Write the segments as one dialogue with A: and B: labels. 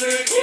A: Amanda.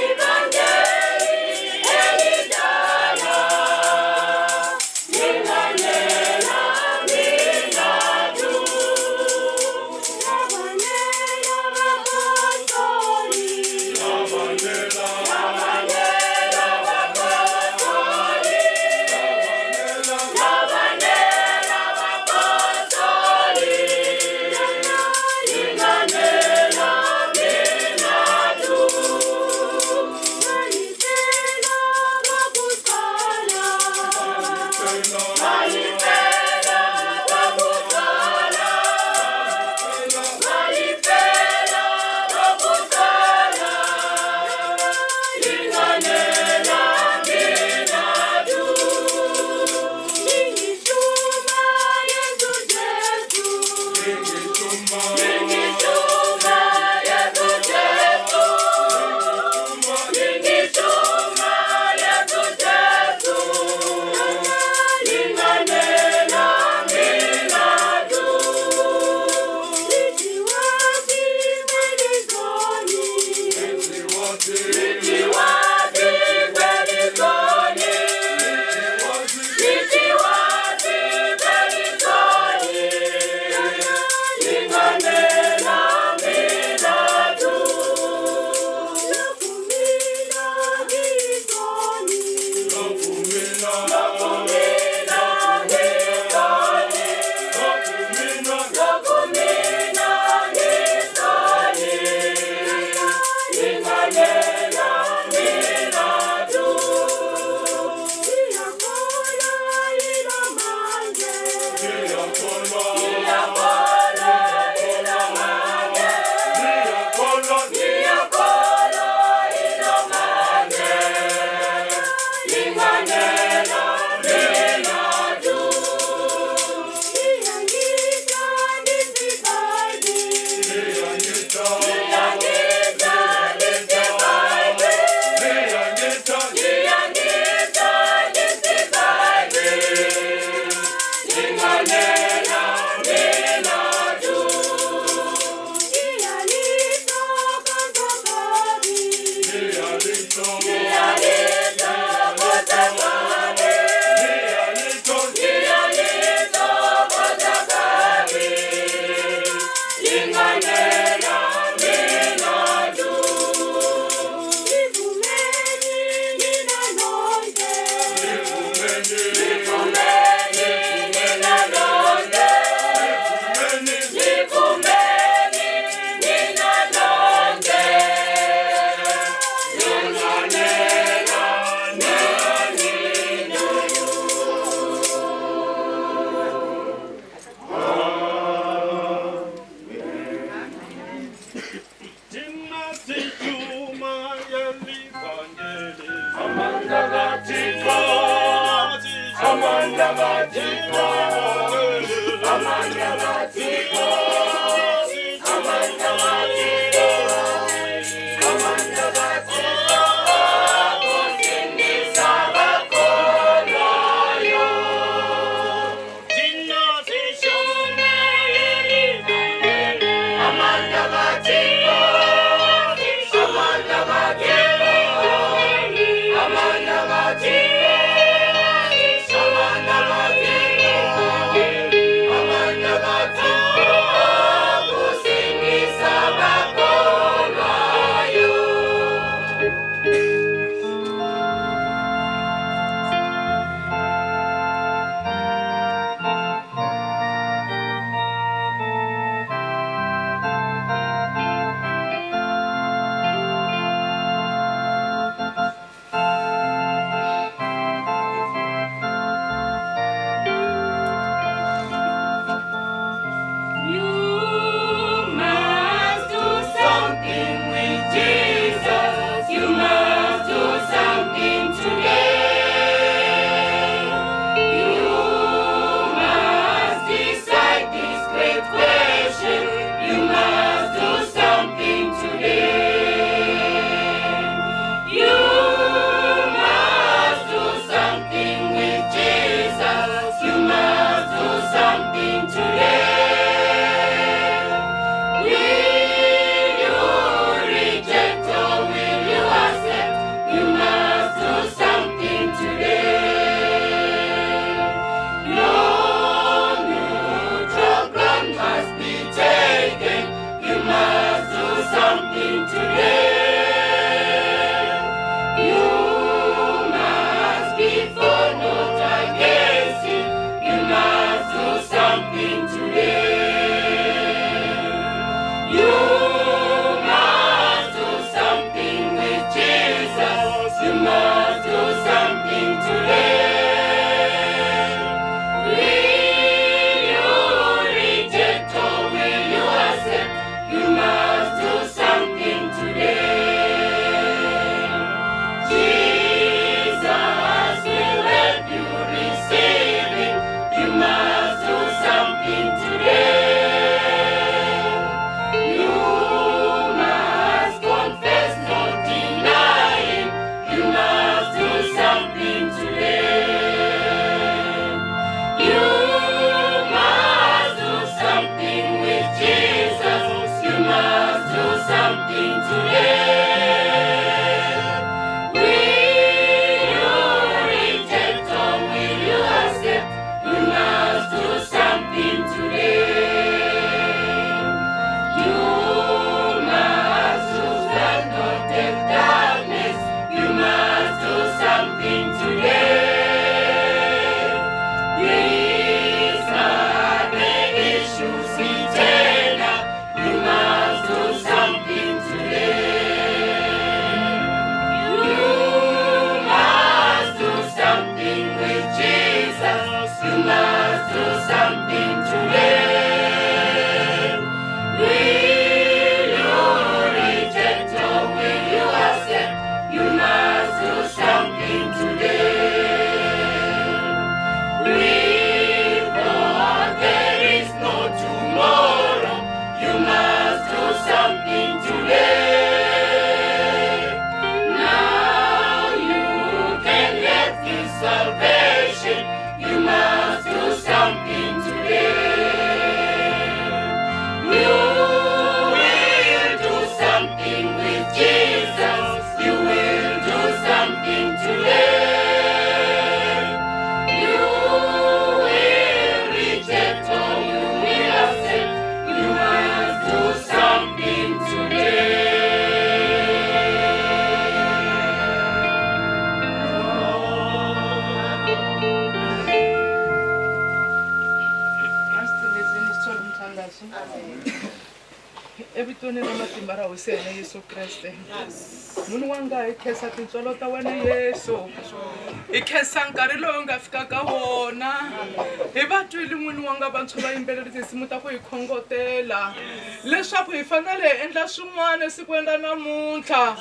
A: Vitweni ra matimba ra Hosi ya hina Yesu Kreste. Munhu wanga hi khensa tintswalo ta wena Yesu. Hi khensa nkarhi lowu nga fika ka wona. Hi va twile n'wini wanga vantshwa va yimbelela tinsimu ta ku hi khongotela leswaku hi fanele hi endla swin'wana esikwini ra namuntlha.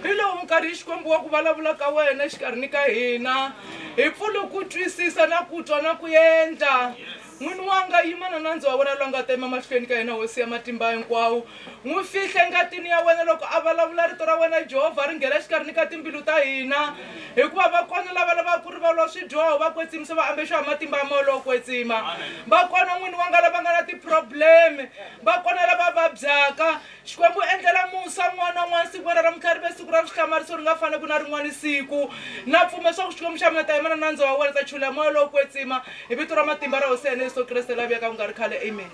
A: Hi lowu nkarhi Xikwembu wa ku vulavula ka wena exikarhini ka hina. Hi pfule ku twisisa na ku twa na ku endla. N'wini wanga, yima na nandza wa wena loyi a nga ta yima mahlweni ka yena, Hosi ya matimba hinkwawo. N'wi fihle engatini ya wena loko a vulavula rito ra wena, Jehovha, ri nghena exikarhini ka timbilu ta hina. Hikuva va kona lava lavaka ku rivaleriwa swidyoho, va kwetsimisa, va ambexiwa hi matimba ya moya lowo kwetsima. Va kona, N'wini wanga, lava nga na ti-problem, va kona lava vabyaka. Xikwembu endlela musa un'wana na un'wana siku ra namuntlha ri ve siku ra swihlamariso ri nga faneki na rin'wana siku. Na pfumela leswaku Xikwembu xa mina ta yima na nandza wa wena ta chulula moya lowo kwetsima hi vito ra matimba ra Hosi ya hina Yesu Kreste la vuyaka ku nga ri khale. Amen.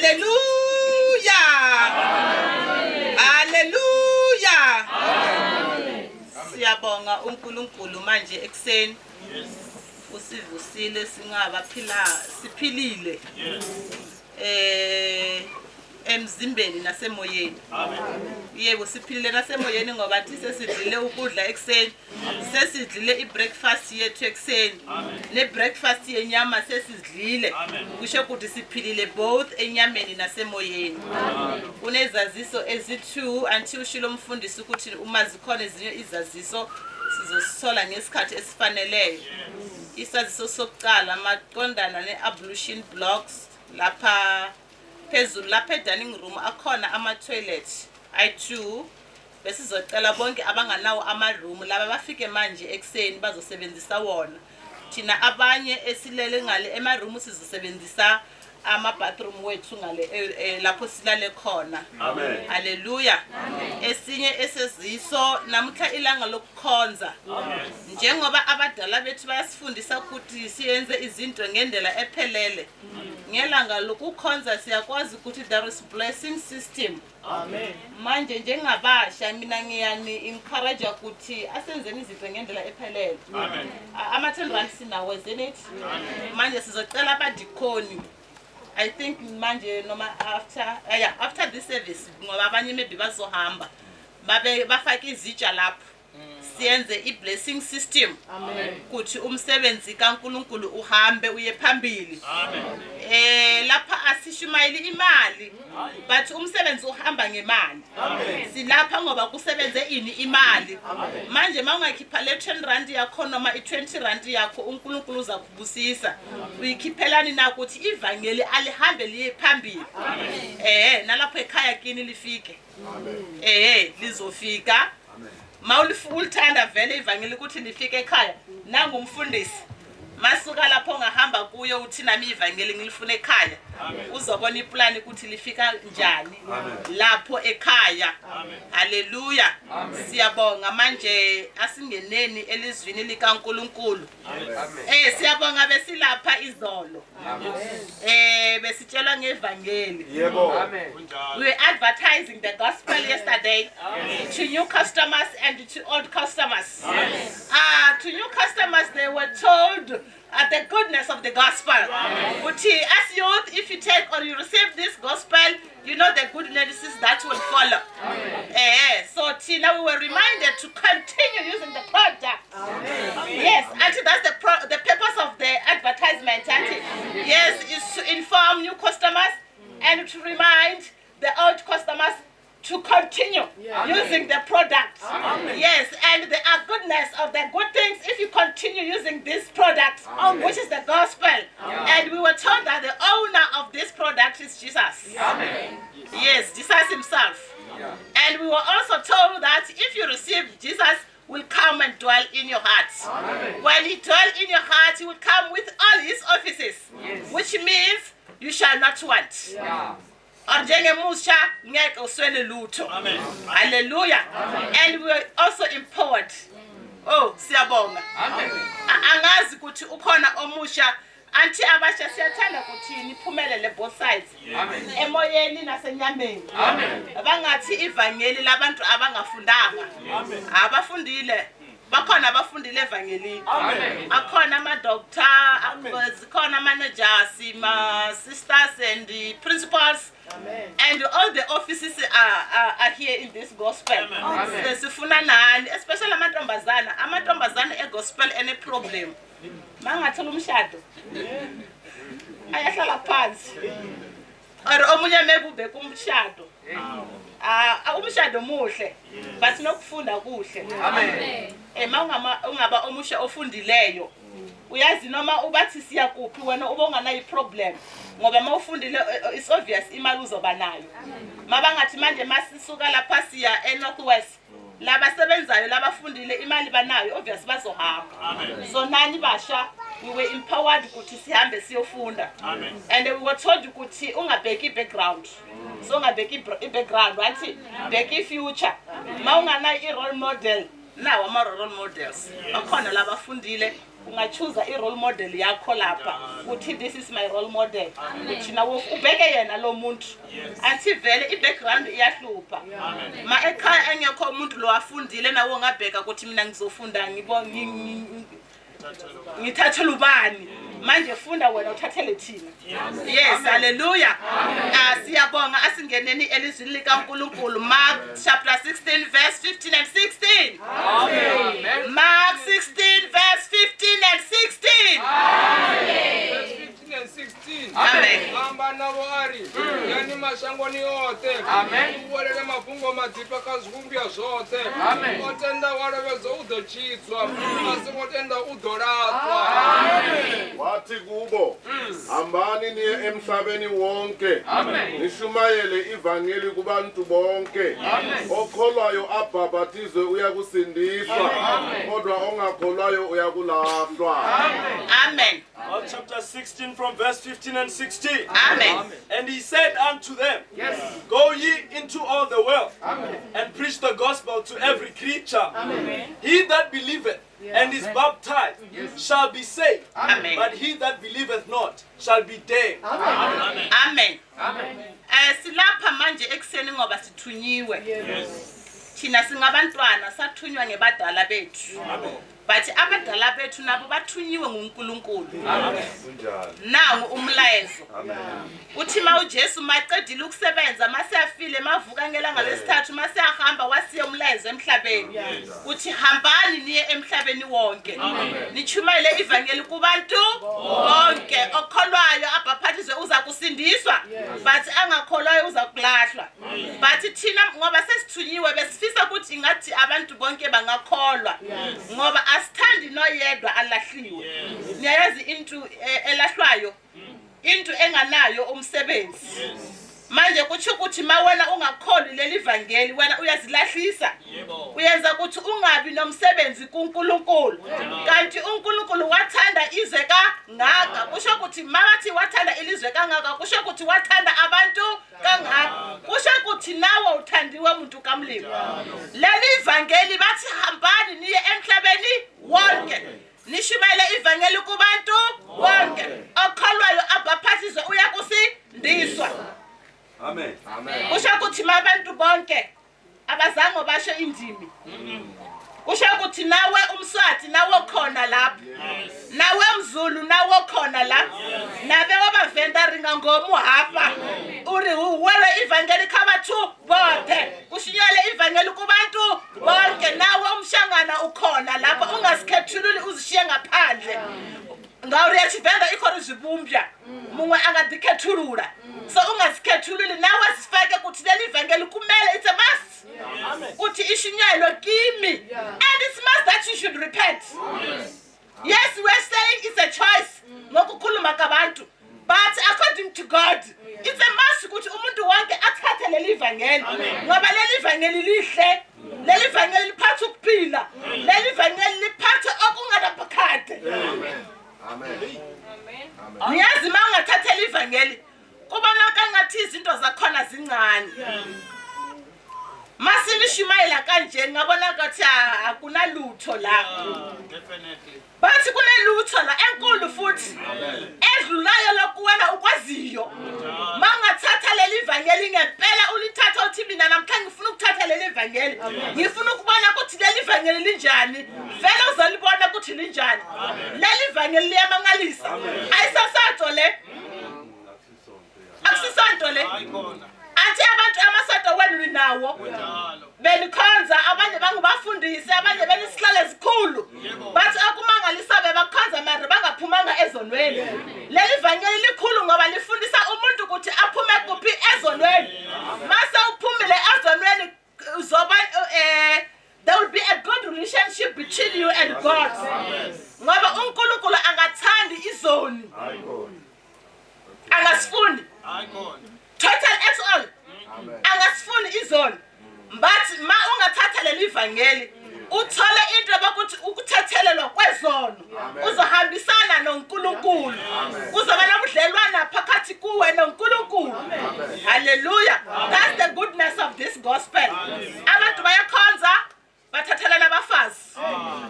B: Haleluya! Haleluya! Siyabonga uNkulunkulu manje ekuseni. Usivusile singabaphila siphilile. Eh emzimbeni nasemoyeni. Yebo siphilile nasemoyeni ngoba thi sesidlile ukudla ekuseni. Sesidlile i-breakfast yethu ekuseni. Ne-breakfast yenyama sesidlile. Kusho ukuthi siphilile both enyameni nasemoyeni. Kunezaziso ezi-two until ushilo umfundisi ukuthi uma zikhona ezinye izaziso sizosithola ngesikhathi esifaneleyo. Isaziso sokuqala maqondana ne-ablution blocks lapha phezulu lapha e-dining room akhona ama-toilet ayi-two besizocela bonke abanganawo ama-room laba bafike manje ekuseni bazosebenzisa wona thina abanye esilele ngale ema-room sizosebenzisa ama-bathroom wethu ngale eh, eh, lapho silale khona haleluya esinye eseziso namuhla ilanga lokukhonza njengoba abadala bethu bayasifundisa ukuthi siyenze izinto ngendlela ephelele ngelanga lokukhonza siyakwazi ukuthi there is blessing system Amen. Manje njengabasha mina ngiyani encourage ukuthi asenzeni izinto ngendlela ephelele. Amen. Ama 10 rand sinawo isn't it? Amen. Manje sizocela abadikoni I think manje noma after yeah after this service ngoba abanye maybe bazohamba babe bafake izitsha lapho siyenze i-blessing system kuthi umsebenzi kaNkuluNkulu uhambe uye phambili eh lapha asishumayeli imali but umsebenzi uhamba ngemali silapha ngoba kusebenze ini imali manje mawungakhipha le 10 rand yakho noma i-20 rand yakho uNkulunkulu uzakubusisa uyikhiphelani na ukuthi ivangeli alihambe liye phambili eh nalapho ekhaya kini lifike eh lizofika mawulithanda vele ivangeli ukuthi lifike ekhaya nangu umfundisi masuka lapho ongahamba kuyo uthi nami ivangeli ngilifuna ekhaya uzobona iplani ukuthi lifika njani lapho ekhaya haleluya siyabonga manje asingeneni elizwini likaNkuluNkulu Eh siyabonga besilapha izolo. Eh besitshelwa ngevangeli.
C: Yebo. Amen.
B: We were advertising the gospel yesterday to new customers and to old customers. Yes. To new customers they were told the goodness of the gospel. Uthi as youth, if you take or you receive this gospel, you know the goodnesses that will follow. So thina we were reminded to continue using the product. Yes, auntie, that's the purpose of the advertisement, auntie. Yes, is to inform new customers and to remind the old customers to continue using the product. Yes, and there are goodness of the good things if you continue using this product, which is the gospel. And we were told that the owner of this product is Jesus. Yes, Jesus himself. And we were also told that if you receive Jesus, will come and dwell in your heart. When he dwell in your heart, he will come with all his offices, which means you shall not want. Or njengemusha ngeke uswele lutho. Hallelujah. And we were also empowered. Oh, siyabonga. Angazi ukuthi ukhona omusha. Anti abasha, siyathanda ukuthi niphumelele both sides, emoyeni nasenyameni. Bangathi ivangeli labantu abangafundanga. Abafundile bakhona, abafundile evangelini akhona, ama-doctor, zikhona ama-managers, ma-sisters and the principals and all the offices are here in this gospel. Sifuna nani, especially amantombazana. Amantombazana e-gospel ene-problem, mangathola umshado ayahlala phansi, or omunye mekubheka umshado. Ah, umshado muhle, but nokufunda kuhle. Ma ungaba omusha ofundileyo, uyazi noma ubathi siya kuphi, wena ube unganayo i-problem, ngoba uma ufundile, it's obvious imali uzoba nayo. Mabangathi manje masisuka lapha siya e-North West, labasebenzayo labafundile imali banayo, obvious bazohamba. So nani basha, we were empowered ukuthi sihambe siyofunda and we were told ukuthi ungabheki i-background. So ungabheki i-background, wathi bheka i-future. Ma unganayo i-role model, nawo ama-role models bakhona labafundile. Unga-choose-a i-role model yakho lapha, uthi, "This is my role model." Uthi nawe ubheke yena lo muntu. Anthi vele i-background iyahlupha. Ma ekhaya engekho umuntu lo afundile, nawe ungabheka ukuthi mina ngizofunda, ngithathele ubani manje? Funda wena, uthathele thina. Yes, haleluya. Ah, siyabonga. Asingeneni elizwini likaNkulunkulu. Mark chapter 16 verse 15 and 16. Mark 16 verse 15 and 16.
C: Verse 15 and 16.
B: Amen.
C: Amba navho a ri, yani mashangoni oṱhe,
A: Amen.
C: u huwelele mafhungo maḓifha kha zwivhumbwa zwoṱhe.
A: Amen.
C: O tenda wa lovhedzwa u ḓo tshidzwa, a songo tenda u ḓo laṱwa.
D: Wathi kubo, hambani niye emhlabeni wonke.
A: Amen.
D: Nishumayele ivangeli kubantu bonke. Okholwayo abhabhatizwe uyakusindiswa, kodwa ongakholwayo uyakulahlwa.
B: Amen.
E: Mark chapter 16 from verse 15 and 16.
B: Amen.
E: And he said unto them, Go ye into all the world and preach the gospel to every creature. He that believeth and is baptized shall be saved,
B: Amen.
E: but he that believeth not shall be damned.
B: Amen. Silapha manje ekuseni ngoba sithunyiwe. Thina singabantwana, sathunywa ngebadala bethu, but abadala bethu nabo bathunyiwe nguNkulunkulu. Nangu umlayezo uthi ma uJesu macedile ukusebenza, maseyafile, mavuka ngelanga lesithathu, maseyahamba, wasiya umlayezo emhlabeni, uthi hambani niye emhlabeni wonke, nichumayele ivangeli kubantu bonke. Okholwayo abhaphathizwe uza kusindiswa, but angakholwayo uza kulahlwa. But thina ngoba sesithunyiwe, besifisa ukuthi ingathi abantu bonke bangakholwa, ngoba asithandi noyedwa alahliwe. Niyayazi into elahlwayo, into enganayo umsebenzi. Manje kutsho ukuthi ma wena ungakholwi leli vangeli, wena uyazilahlisa, uyenza ukuthi ungabi nomsebenzi kuNkulunkulu. Kanti uNkulunkulu wathanda izwe kangaka, kusho ukuthi mabathi wathanda ilizwe kangaka, kusho ukuthi wathanda abantu kangaka, kusho ukuthi nawe uthandiwe, muntu kamlimi. Leli vangeli bathi hambani niye emhlabeni wonke, nishumayele ivangeli kubantu bonke. Okholwayo abhaphathizwe uyakusindiswa.
E: Amen.
B: Kusho ukuthi mabantu bonke Abazange basho indimi. Kusho ukuthi nawe umSwati nawe khona lapho. Nawe mZulu nawe khona la. Nabe wabaVenda ri nga ngomu hafha uri hu huwele ivangeli kha vhathu vhoṱhe. Kushunyelwe ivangeli kubantu bonke. Nawe umshangana ukhona lapho ungasikhethululi uzishiye ngaphandle. Ngauri ya Tshivenḓa i khou ri zwivhumbwa muṅwe a nga ḓikhethulula. So ungazikhethululi nawe zifake kuthi leli vangeli kumele, it's a must ukuthi ishunyayelwe kimi, and it's must that you should repent. Yes, we're saying it's a choice ngokukhuluma kabantu, but according to God it's a must ukuthi umuntu wonke athathe leli vangeli, ngoba leli vangeli lihle, leli vangeli liphatha ukuphila, leli vangeli liphatha okunganaphakade. Niyazi, uma ungathathela ivangeli kubonakala ngathi izinto zakhona zincane. Masilishumayela kanje ngabona ngathi akunalutho la, bathi kunelutho la enkulu futhi edlulayo lokuwena ukwaziyo. Ma ungathatha leli vangeli ngempela, ulithatha uthi mina namhlanje ngifuna ukuthatha leli vangeli, ngifuna ukubona ukuthi leli vangeli linjani, vele uzolibona ukuthi linjani leli vangeli, liyamangalisa. Ayisasato le, akusisonto le. Athi abantu amasonto wenu ninawo, benikhonza, abanye bangubafundisi, abanye benisihlalo ezikhulu, bathi akumangalisa bebakhonza mara bangaphumanga ezonweni. Leli vangeli likhulu ngoba lifundisa umuntu ukuthi aphume kuphi? Ezonweni. Mase uphumile ezonweni uzoba there will be a good relationship between you and God, ngoba uNkulunkulu angathandi izoni, angasifuni total at all, angasifuni izoni. But ma ungathatha leli vangeli uthole into yokuthi ukuthethelelwa kwezono, uzohambisana noNkulunkulu, kuzoba nobudlelwana phakathi kuwe noNkulunkulu. Haleluya! That's the goodness of this gospel. Abantu bayakhonza, bathathelana abafazi,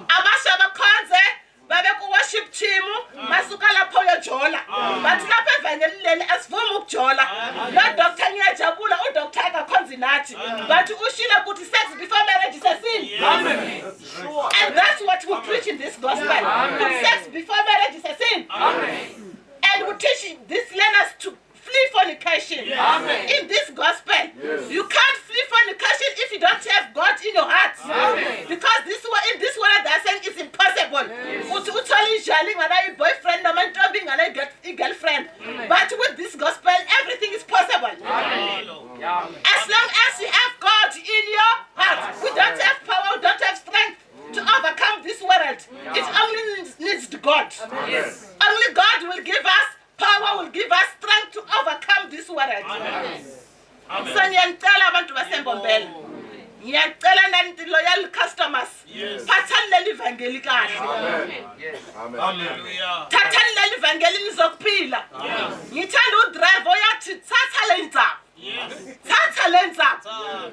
B: abasha bakhonze babe ku-worship team, masuka lapho uyojola. Bathi lapha evangeli leli asivumi ukujola. Lo doctor, ngiyajabula, udoctor akakhonzi nathi, but ushile ukuthi sex before marriage is a sin, and that's what we preach in this gospel. Put sex before marriage is a sin, and we teach these learners to flee fornication. In this gospel, you can't flee fornication if you don't have God in your heart. Because this one, in this world, they're saying it's impossible. Uthi uthole injalo inganayo i-boyfriend noma intombi inganayo i-girlfriend. But with this gospel, everything is possible. As long as you have God in your heart. We don't have power, we don't have strength to overcome this world. It only needs God. Only God will give us power, will give us strength to overcome this world. So ngiyanicela abantu baseMbombela, ngiyacela nani loyal customers, phathani leli vangeli kahle, thathani leli vangeli, nizokuphila. Ngithanda udriver oyathi thatha le ndzaba, thatha le ndzaba,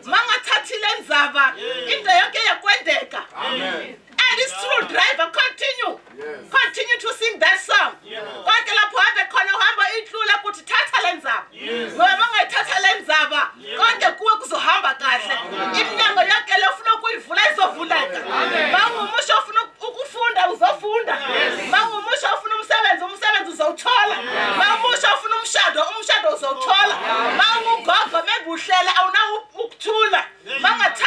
B: mangathathi le ndzaba into yonke yakwendeka. And it's true, driver, continue, continue to sing that song. Konke lapho uhambe khona, uhamba inhlula kuthi thatha le ndzaba, ngoba bangayithatha le ndzaba konke kuwe kuzohamba kahle. Iminyango yonke le ufuna ukuyivula izovuleka. Mangumusha ufuna ukufunda, uzofunda. Mangumusha ufuna umsebenzi, umsebenzi uzowuthola. Mangumusha ufuna umshado, umshado uzowuthola. Mangugogo maybe uhlele awunawo ukuthula, mangathatha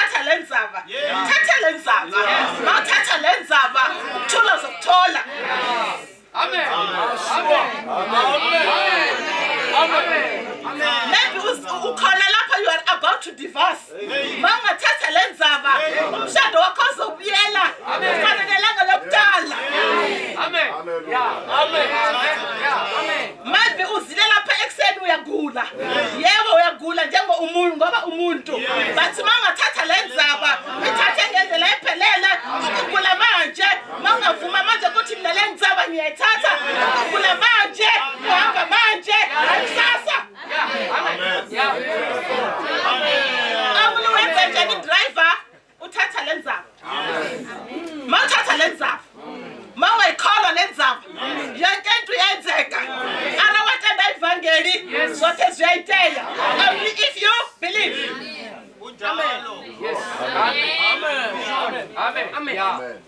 C: Amen. Amen. Amen.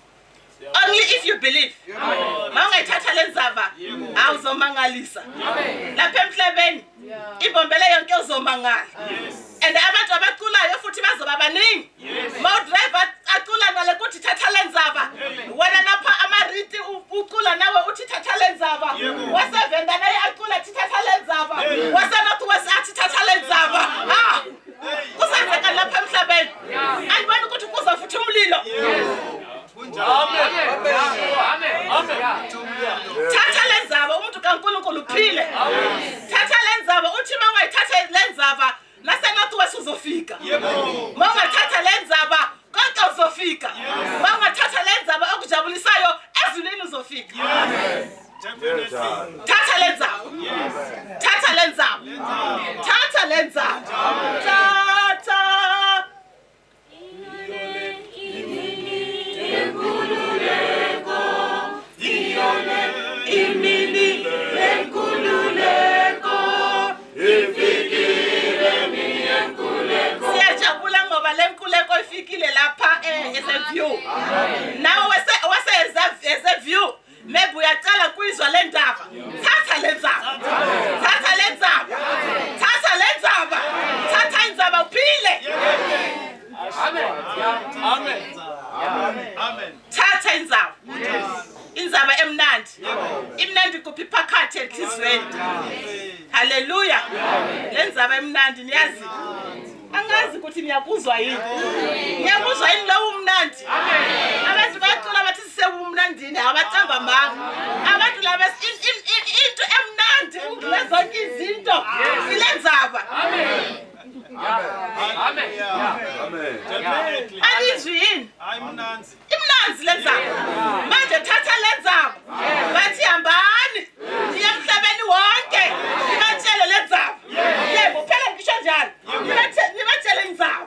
B: Only if you believe. Ma ungayithatha le ndzaba, awuzomangalisa. Lapha emhlabeni ibombele yonke uzomangala. And abantu abaculayo futhi bazoba baningi. Ma udriver acula nale kuthi thatha le ndzaba. Wena napha amariti ucula nawe uthi thatha le ndzaba. Wasevenda naye acula thi thatha le ndzaba. Wase North West athi thatha le ndzaba. Ah! Kusenzeka lapha emhlabeni. Andiboni ukuthi kuza futhi umlilo. Thatha le ndzaba umuntu kaNkulunkulu uphile. Thatha le ndzaba uthi uma ungayithatha le ndzaba nase-North West uzofika. Uma ungathatha le ndzaba konke uzofika. Uma ungathatha le ndzaba okujabulisayo ezulwini uzofika. Thatha le ndzaba. Thatha le ndzaba. Thatha le ndzaba. Thatha. Imini lenkululeko Siyajabula ngoba le nkululeko ifikile lapha eSview. Nawe wase eSview maybe uyacala kuyizwa le ndaba. Thatha le ndzaba. Thatha le ndzaba. Thatha le ndzaba. Thatha indzaba uphile.
E: Amen. Amen.
B: Thatha indzaba. Indzaba emnandi. Imnandi kuphi phakathi enhliziyweni. Haleluya. Le ndzaba emnandi niyazi. Angazi ukuthi niyakuzwa yini. Niyakuzwa yini lowo umnandi? Abantu bayacula bathi sisebumnandini abacamba amanga. Abantu laba into emnandi ukudlula zonke izinto ile ndzaba.
C: Amen.
D: Amen.
B: Anizwi yini?
E: Hayi mnanzi.
B: Imnanzi le ndzaba. Manje thatha le ndzaba. Bathi hambani niye emhlabeni wonke nibatshele le ndzaba. Yebo phela ngisho njalo. Nibatshele indzaba.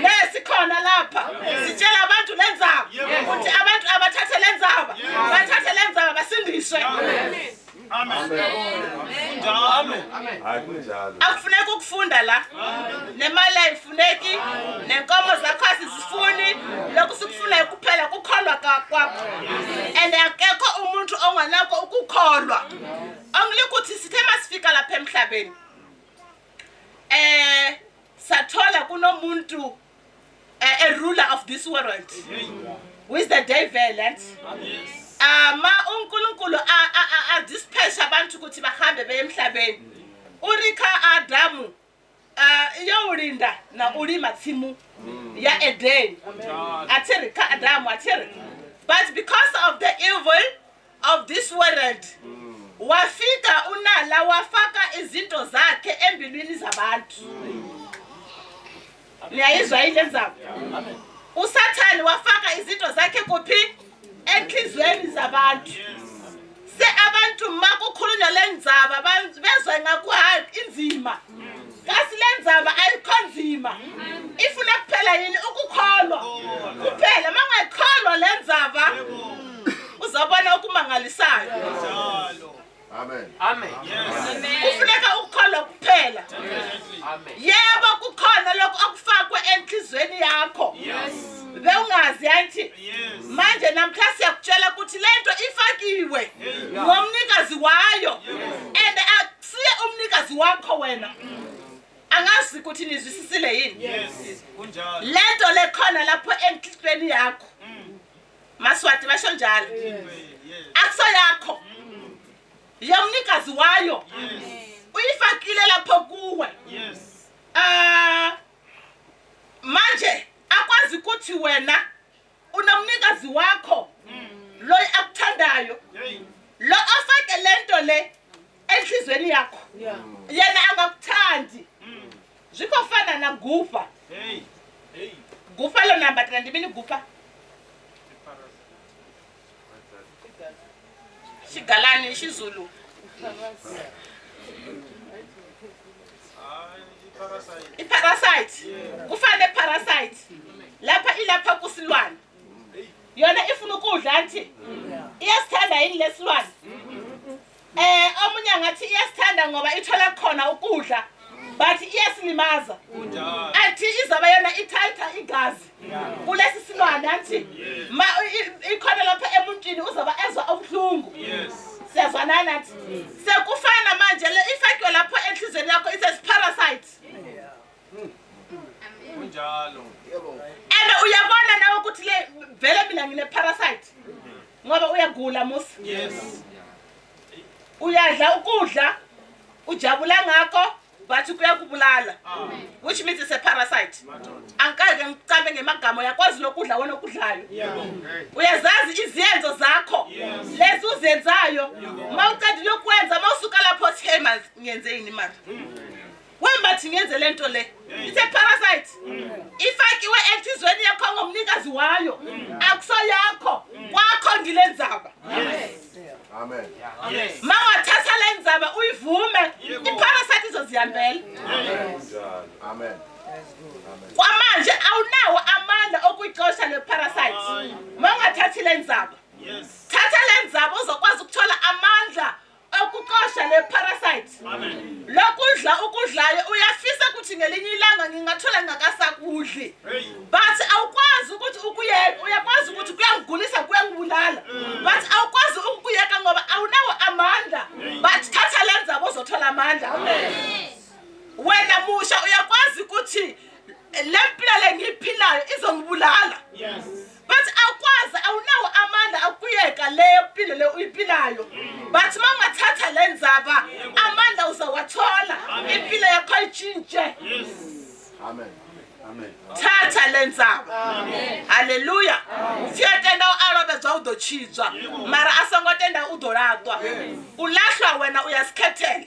B: Nesikhona lapha sitshela abantu le ndzaba ukuthi abantu abathathe le ndzaba bathathe le ndzaba basindiswe.
E: Amen. Amen.
D: Hayi kunjalo.
B: Akufuneki ukufunda la. Nemali ayifuneki, nenkomo zakho asizifuni, lokhu sikufunayo kuphela kukholwa kwakho. And akekho umuntu onganakho ukukholwa. Only ukuthi sithe masifika lapha emhlabeni. Sathola kunomuntu a ruler of this world. Who is the devil and ma uNkulunkulu a dispatch abantu ukuthi bahambe beye emhlabeni. Urika Adamu iyowulinda na ulima tsimu ya Eden. Athi ka Adamu athi but because of the evil of this world wafika unala wafaka izinto zakhe embilwini zabantu. Niyayizwa yini le ndzaba? uSathane wafaka izinto zakhe kuphi? Enhliziyweni zabantu. Se abantu makukhulunywa le ndzaba bezwa ngaku hayi inzima. Kasi le ndzaba ayikho nzima. Ifuna kuphela yini ukukholwa. Kuphela mangayikholwa le ndzaba uzobona okumangalisayo.
D: Amen.
C: Amen.
B: Kufuneka ukukholwa kuphela.
C: Amen.
B: Yebo kukhona lokho okufakwe enhliziyweni yakho. Bewungazi anti. Manje namhla siyakutshela ukuthi lento ifakiwe ngomnikazi wayo. And akusiye umnikazi wakho wena. Angazi ukuthi nizwisisile yini.
E: Yes. Kunjalo.
B: Lento lekhona lapho enhliziyweni yakho. Maswati basho njalo. Akuso yakho. Yomnikazi wayo. Uyifakile lapho kuwe.
E: Yes.
B: Manje akwazi ukuthi wena unomnikazi wakho lo akuthandayo
E: Hey.
B: lo afake lento le enhliziyweni yakho. Yena angakuthandi. Zvikofana na gufa.
E: Hey. Hey.
B: Gufa lo nambatela ndimini gufa. Xigalani xiZulu. I-parasite. Kufana ne-parasite. Lapha ilapha kusilwane. Yona ifuna ukudla anti. Iyasithanda yini lesilwane? Omunye angathi iyasithanda ngoba ithola khona ukudla. But iyasilimaza. Athi izaba yona ithatha igazi kulesi silwane athi ma ikhona lapha emuntwini uzoba ezwa ubuhlungu. Siyazwanana athi sekufana manje le ifakiwe lapho enhlizweni yakho, it's a parasite.
E: Kunjalo.
B: And uyabona nawe ukuthi le vele mina ngine parasite ngoba uyagula musi. Uyadla ukudla ujabula ngakho but kuyakubulala, which means it's a parasite. Angikaze ngicambe ngemagama, uyakwazi lokudla wena okudlayo, uyazazi izenzo zakho lezi uzenzayo. Mawuqedile ukwenza, mawusuka lapho uthi, "Hey man, ngiyenze yini mara wembathi ngiyenze le nto le?" It's a parasite ifakiwe enhlizweni yakho ngomnikazi wayo, akusoyakho kwakho ngilenzaba.
D: Amen.
B: Ma ungathatha le ndzaba uyivume, iparasite izozihambela.
D: Amen.
B: Kwamanje awunawo amandla okuyixosha le parasite ma ungathathi le ndzaba. Thatha le ndzaba, uzokwazi ukuthola amandla okuxosha le parasite. Lokudla ukudlayo uyafisa ukuthi ngelinye ilanga ngingathola ngingakasakudli, but awukwazi ukuthi ukuyeka. Uyakwazi ukuthi kuyangigulisa, kuyangibulala, but awukwazi ukukuyeka ngoba awunawo amandla. But thatha le ndzaba, uzothola amandla. Wena musha uyakwazi ukuthi le mpilo le ngiyiphilayo izongibulala, but awukwazi, awunawo amandla akuyeka leyo mpilo le uyiphilayo. But uma ungathatha le ndzaba, amandla uzawathola, impilo yakho itshintshe.
D: Amen. Amen.
B: Thatha le ndzaba. Haleluya. Fia tenda u alovhedzwa u ḓo tshidzwa, mara a songo tenda u ḓo laṱwa. U lahlwa wena uyasikhethela,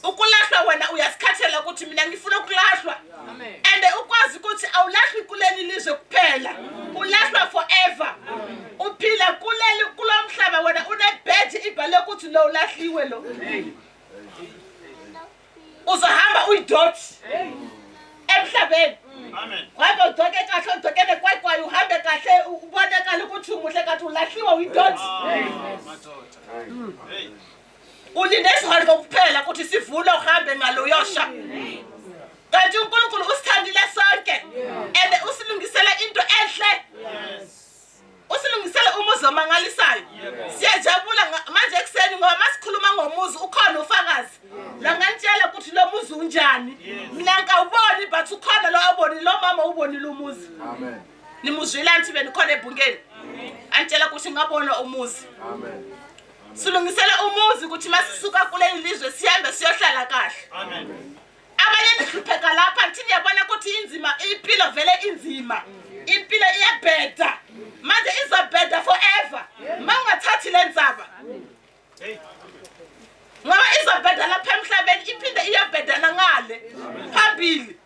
B: ukulahlwa wena uyasikhethela ukuthi mina ngifuna ukulahlwa. And ukwazi ukuthi awulahlwi kuleli lizwe kuphela, ulahlwa forever. Uphila kuleli kulo mhlaba wena unebheji ibhale ukuthi lo ulahliwe, lo uzohamba uyidoti emhlabeni.
E: Amen.
B: Ngabe ugcoke kahle, ugcoke nekwayikwayi, uhambe kahle, ubonakale ukuthi umuhle, kanti ulahliwe, uyidoti.
E: Madoda. Hey.
B: Ulinde isihogo kuphela ukuthi sivule uhambe ngalo uyosha, kanti uNkulunkulu usithandile sonke and usilungisele into enhle, usilungisele umuzi omangalisayo. Siyajabula manje ekuseni ngoba masikhuluma ngomuzi ukhona ufakazi la nganitshela ukuthi lo muzi unjani. Mina ngawuboni, but ukhona lo awubonile, lo mama ubonile umuzi.
D: Amen.
B: Nimuzwile anti benikhona ebhungeni antshela ukuthi ngabona umuzi.
D: Amen.
B: Silungisele umuzi ukuthi masisuka kuleli lizwe sihambe siyohlala kahle.
E: Amen.
B: Abanye nihlupheka lapha ngithi niyabona ukuthi inzima impilo, vele inzima impilo, iyabheda manje, izobheda forever ma ungathathi le ndzaba.
E: Hey.
B: Ngoba izobheda lapha emhlabeni, iphinde iyobhedana ngale phambili.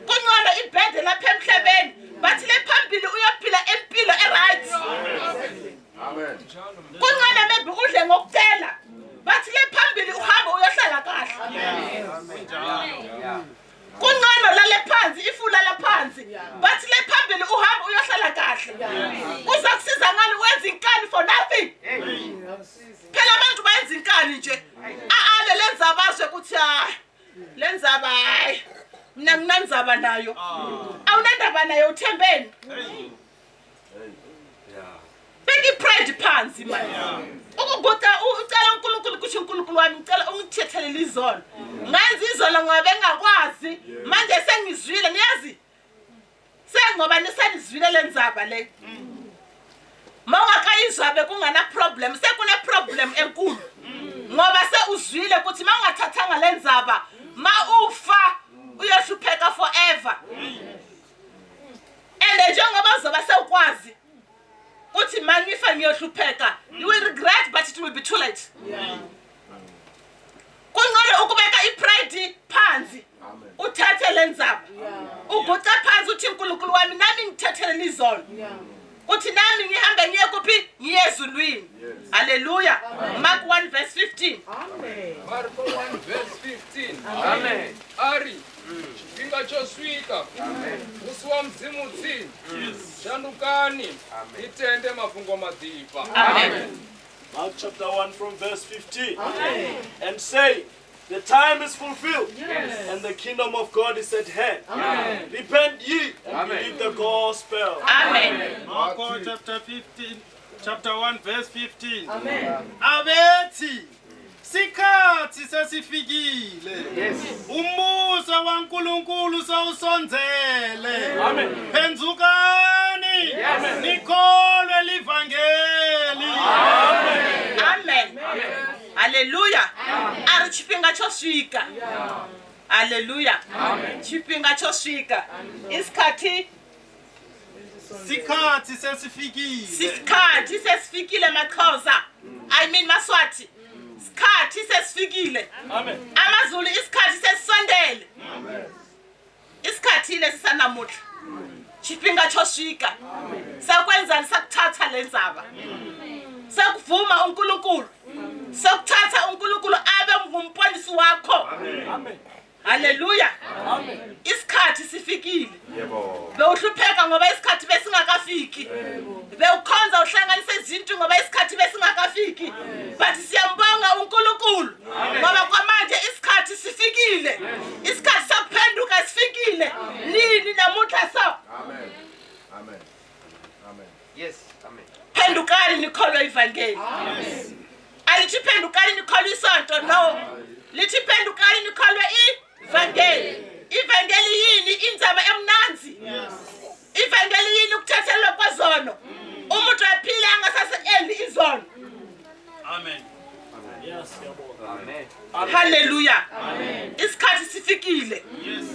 B: Kungcono ibhede lapha emhlabeni, bathi le phambili uyophila impilo e-right.
D: Amen.
B: Kungcono maybe udle ngokucela, bathi le phambili uhambe uyohlala kahle. Kungcono lale phansi if ulala phansi, bathi le phambili uhambe uyohlala kahle. Kuza kusiza ngani wenza inkani for nothing? Phela abantu bayenza inkani nje, aale lenza bazwe ukuthi hayi lenzaba, hayi mina nginandzaba nayo. Awunandaba nayo, uthembeni? Beka ipride phansi manje, ukuguqa ucela uNkulunkulu ukuthi, "uNkulunkulu wami, ngicela ungithethelele izono. Ngenza izono ngoba bengakwazi, manje sengizwile." Niyazi sengoba nisenizwile lenzaba le, ma ungakayizwa bekungana problem, sekune problem enkulu ngoba seuzwile ukuthi ma ungathathanga lenzaba, ma ufa uyohlupheka forever. And njengoba uzoba sewukwazi uthi ma ngifa ngiyohlupheka, you will regret, but it will be too late. Kungcono ukubeka ipride phansi,
D: Amen.
B: uthathe le ndzaba, uguqe phansi uthi, "Nkulunkulu wami, nami ngithethelele izono, uthi nami ngihambe ngiye kuphi? Ngiye ezulwini." Haleluya. Mark 1 verse 15.
C: Marko 1 verse 15. Amen. Ari tshifhinga tsho swika, musi wa Mudzimu tsini, shandukani ni tende mafhungo maḓifha.
B: Amen.
E: Mark chapter 1 from verse 15. And say, The time is fulfilled, yes. and the kingdom of God is at hand. Amen. Repent ye and Amen. believe the gospel.
B: Amen.
F: Mark chapter 15, chapter 1 verse 15.
A: Amen.
F: Abethi sikhathi sesifikile.
C: Yes.
F: Umusa waNkulunkulu sewusondzele.
E: Amen.
F: Phendukani.
C: Yes.
F: Nikholwe livangeli.
B: Amen. Amen. Haleluya. A ri tshifhinga tsho swika. Haleluya. Tshifhinga tsho swika. Isikhathi
F: Sikhathi sesifikile.
B: Sikhathi sesifikile maXhosa. I mean maSwati. Sikhathi sesifikile.
E: Amen.
B: AmaZulu isikhathi sesisondele. Isikhathi lesi sanamuhla. Tshifhinga tsho swika. Sakwenzani sakuthatha lenzaba. Sakuvuma uNkulunkulu. Sakuthatha uNkulunkulu abe ngumponisi wakho.
E: Amen.
B: Haleluya.
E: Amen.
B: Isikhathi sifikile.
D: Yebo.
B: Bewuhlupheka ngoba isikhathi besingakafiki. Bewukhonza uhlanganisa izinto ngoba isikhathi besingakafiki. But siyambonga uNkulunkulu ngoba kwamanje isikhathi sifikile. Isikhathi sokuphenduka sifikile. Nini namuhla so.
D: Amen. Amen. Amen.
C: Yes. Amen.
B: Phendukani nikholwe ivangeli. Alithi phendukani nikholwe isonto no. Lithi phendukani nikholwe ivangeli. Ivangeli yini indzaba emnanzi? Ivangeli yini ukuthethelelwa kwezono? Umuntu aphile angasase-endi izono.
F: Amen.
E: Yes, siyabonga.
C: Amen.
B: Haleluya. Isikhathi sifikile.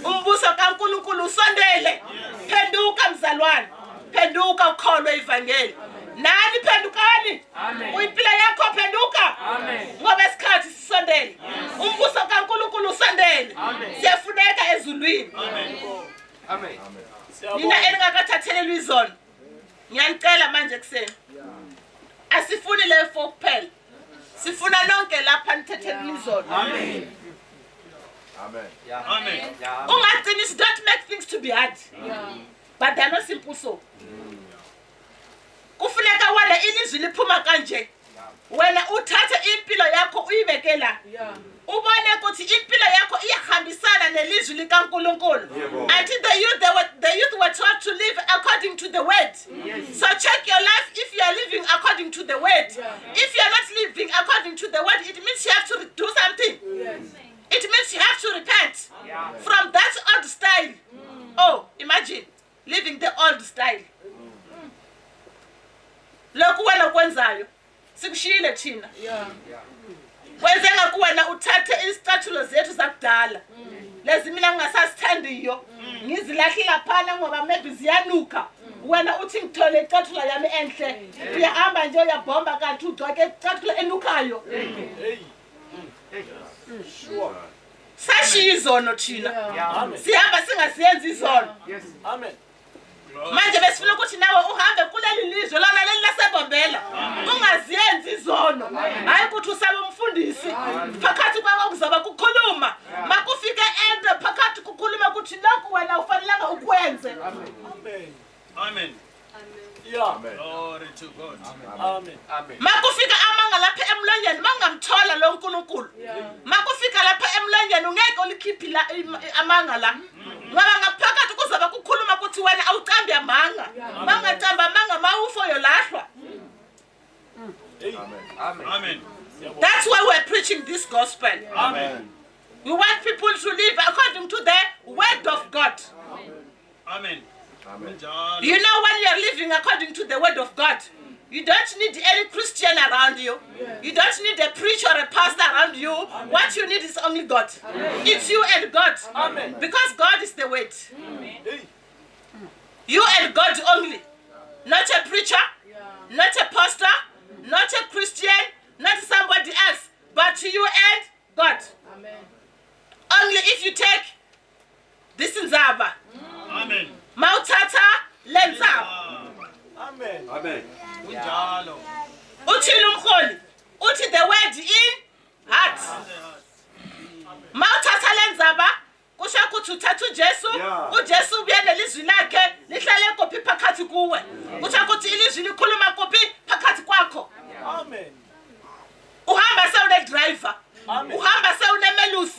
B: Umbuso kaNkulunkulu usondele. Phenduka mzalwane. Phenduka ukholwe ivangeli. Nani phendukani.
C: Amen.
B: Uyimpilo yakho phenduka.
C: Amen.
B: Ngoba isikhathi sisondele. Umbuso kaNkulunkulu usondele.
C: Amen.
B: Siyafuneka ezulwini.
C: Amen.
B: Nina eningakathathelelwa izono. Ngiyanicela manje ekuseni. Asifuni le four kuphela. Sifuna nonke lapha nithethelelwe izono.
F: Amen.
D: Amen.
F: Amen.
C: Yeah.
B: Ungaqinisi, don't make things to be hard. But they're not simple so. Kufuneka wena ilizwi liphuma kanje. Wena uthathe impilo yakho uyibeke la. Ubone ukuthi impilo yakho iyahambisana nelizwi likaNkulunkulu.
D: Yebo.
B: Until the youth were taught to live according to the word. So check your life if you are living according to the word. If you are not living according to the word, it means you have to do something. It means you have to repent from that old style. Oh, imagine living the old style. Lokhu wena ukwenzayo sikushiyile thina. Kwenzeka kuwena uthathe izicathulo zethu zakudala. Lezi mina ngingasazithandiyo. Ngizilahle laphana ngoba maybe ziyanuka. Wena uthi ngithole icathulo yami enhle. Uyahamba nje uyabhomba kanti ugcoke icathulo enukayo.
E: Hey. Sure.
B: Sashiya izono thina.
E: Amen.
B: Sihamba singaziyenzi izono.
C: Yes.
E: Amen.
B: Manje besifuna ukuthi nawe uhambe kuleli lizwe lona leli lasebombela ungaziyenzi izono. Hayi ukuthi usabe umfundisi phakathi kwakho kuzoba kukhuluma makufike ende phakathi kukhuluma ukuthi lokhu wena ufanelanga ukwenze.
E: Amen.
F: Amen.
E: Yeah.
D: Amen.
F: Glory to God.
E: Amen.
C: Amen.
B: Makufika amanga lapha emlonyeni mangamthola lo nkulunkulu. Makufika lapha emlonyeni ungeke ulikhiphe la amanga la. Ngoba ngaphakathi kuzoba kukhuluma ukuthi wena awucambi amanga. Mangacamba amanga mawufo yolahlwa.
D: Amen.
C: Amen.
F: Amen.
B: That's why we're preaching this gospel.
F: Amen.
B: We want people to live according to the word of God.
F: Amen.
D: Amen.
F: Kunjalo.
B: You know, when you're living according to the word of God, you don't need any Christian around you. You don't need a preacher or a pastor around you. What you need is only God. It's you and God.
E: Amen.
B: Because God is the word.
E: Hey.
B: You and God only. Not a preacher, not a pastor, not a Christian, not somebody else, but you and God.
A: Amen.
B: Only if you take this nzaba.
F: Amen.
B: Mawuthatha lenzaba.
E: Amen.
D: Amen.
F: Kunjalo.
B: Uthini umholi? Uthi the word in heart. Mawuthatha lenzaba kusho ukuthi uthatha uJesu,
D: Yeah.
B: uJesu ubuye nelizwi lakhe lihlale kuphi phakathi kuwe. Kusho ukuthi ilizwi likhuluma kuphi phakathi kwakho.
E: Amen.
B: Uhamba sewune driver.
E: Amen.
B: Uhamba sewunemelusi.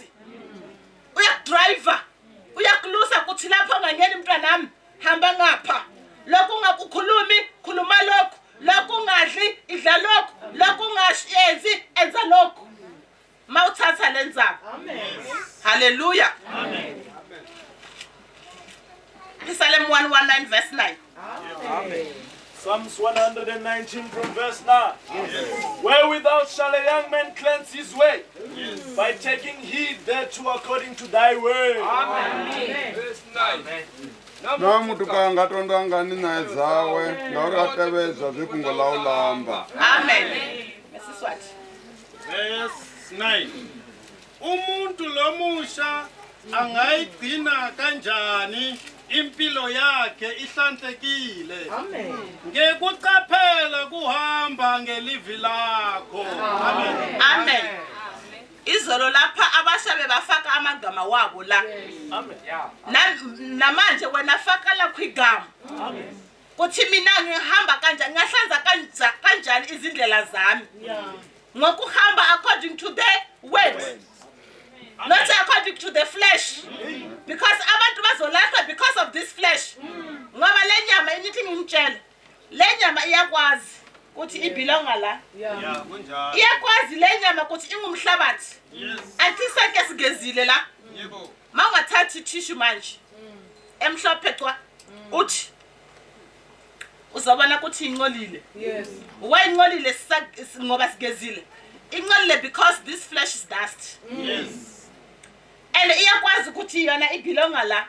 E: Psalms 119 from verse 9. Yes. Wherewithal shall a young man cleanse his way? Yes. By taking heed thereto according to thy word.
C: Amen. Verse 9.
G: Na mutuka a nga tondwa ngani ṋayo dzawe, ngauri a tevhedza zwe fhungo ḽau ḽa amba.
B: Amen. Ngesiswati.
F: Verse 9. Umuntu lomusha angayigcina kanjani impilo yakhe ihlanzekile?
A: Amen.
F: Ngekuqaphela kuhamba ngelivi lakho. Amen.
B: Amen. Izolo lapha abasha bebafaka amagama wabo la.
E: Amen.
B: Namanje wena faka lakho igama.
E: Amen.
B: Kuthi mina ngihamba kanjani, ngahlanza kanjani izindlela zami. Ngokuhamba according to the word. Not according to the flesh. Because abantu bazolahla because of this flesh. Ngoba le nyama inithi ngimtshele. Le nyama iyakwazi ukuthi ibelonga la.
F: Yeah, kunjalo.
B: Iyakwazi le nyama ukuthi ingumhlabathi.
F: Yes.
B: Anti sonke sigezile la.
F: Yebo.
B: Mawungathatha itissue manje. Emhlophe cwa. Uthi uzobona ukuthi incolile.
A: Yes.
B: Why incolile ngoba sigezile? Incolile because this flesh is dust.
F: Yes.
B: And iyakwazi ukuthi yona ibelonga la.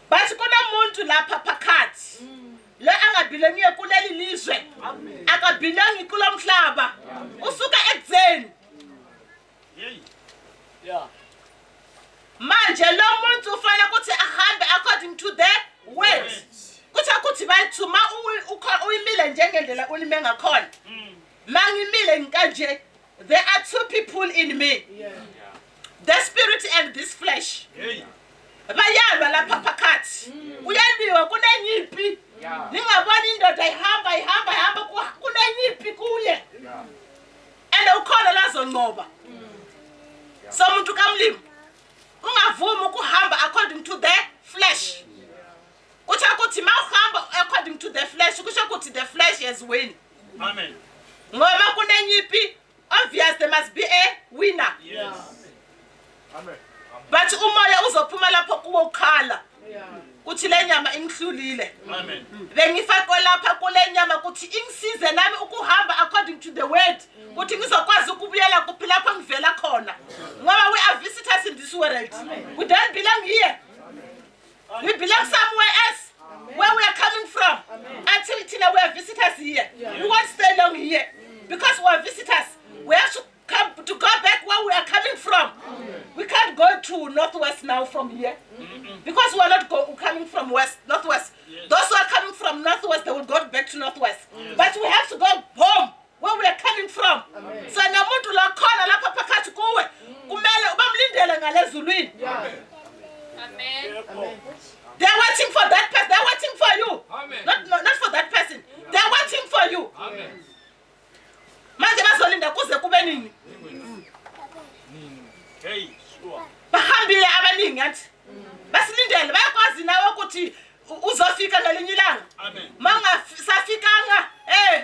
B: But kunomuntu lapha phakathi. Lo angabelongiyo kuleli lizwe. Akabelongi kulomhlaba. Usuka ekudzeni.
F: Hey.
E: Yeah.
B: Manje lo muntu ufanele ukuthi ahambe according to the word. Kuthi ukuthi bathu ma uyimile njengendlela ulime ngakhona. Mangimile ngikanje, there are two people in me.
A: Yeah.
B: The spirit and this flesh.
F: Hey.
B: Bayalwa lapha phakathi. Kuyaliwa kunenyimpi. Ningabona indoda ihamba ihamba ihamba kunenyimpi kuye. And ukhona lazonqoba. So umuntu kamlimi ungavumi ukuhamba according to the flesh. Kuthi ukuthi mawuhamba according to the flesh kusho ukuthi the flesh has win.
F: Amen.
B: Ngoba kunenyimpi, obvious there must be a winner.
F: Yes.
D: Amen.
B: But umoya uzophuma lapho kuwo ukhala.
A: Yeah.
B: Kuthi le nyama ingihlulile.
F: Amen.
B: Bengifakwe lapha kule nyama kuthi ingisize nami ukuhamba according to the word. Kuthi ngizokwazi ukubuyela kuphi lapho ngivela khona. Ngoba we are visitors in this world. We don't belong here. We belong somewhere else. Where we are coming from. Until thina we are visitors here. We won't stay long here. Because we are visitors. We have to come to go back where we are coming from. We can't go to northwest now from here. Because we are not coming from west, northwest. Those who are coming from northwest, they will go back to northwest. But we have to go home where we are coming from. So namuntu la khona lapha phakathi kuwe kumele ubamlindele ngalezulwini.
A: Amen.
B: They're waiting for that person. They're waiting for you.
C: Amen.
B: Not for that person. They're waiting for you.
C: Amen.
B: Manje bazolinda kuze kube nini?
F: Hey.
E: Sure.
B: Bahambile abaningi athi. Basilindele bayakwazi nawe ukuthi uzofika ngelinye ilanga.
F: Amen.
B: Mangasafikanga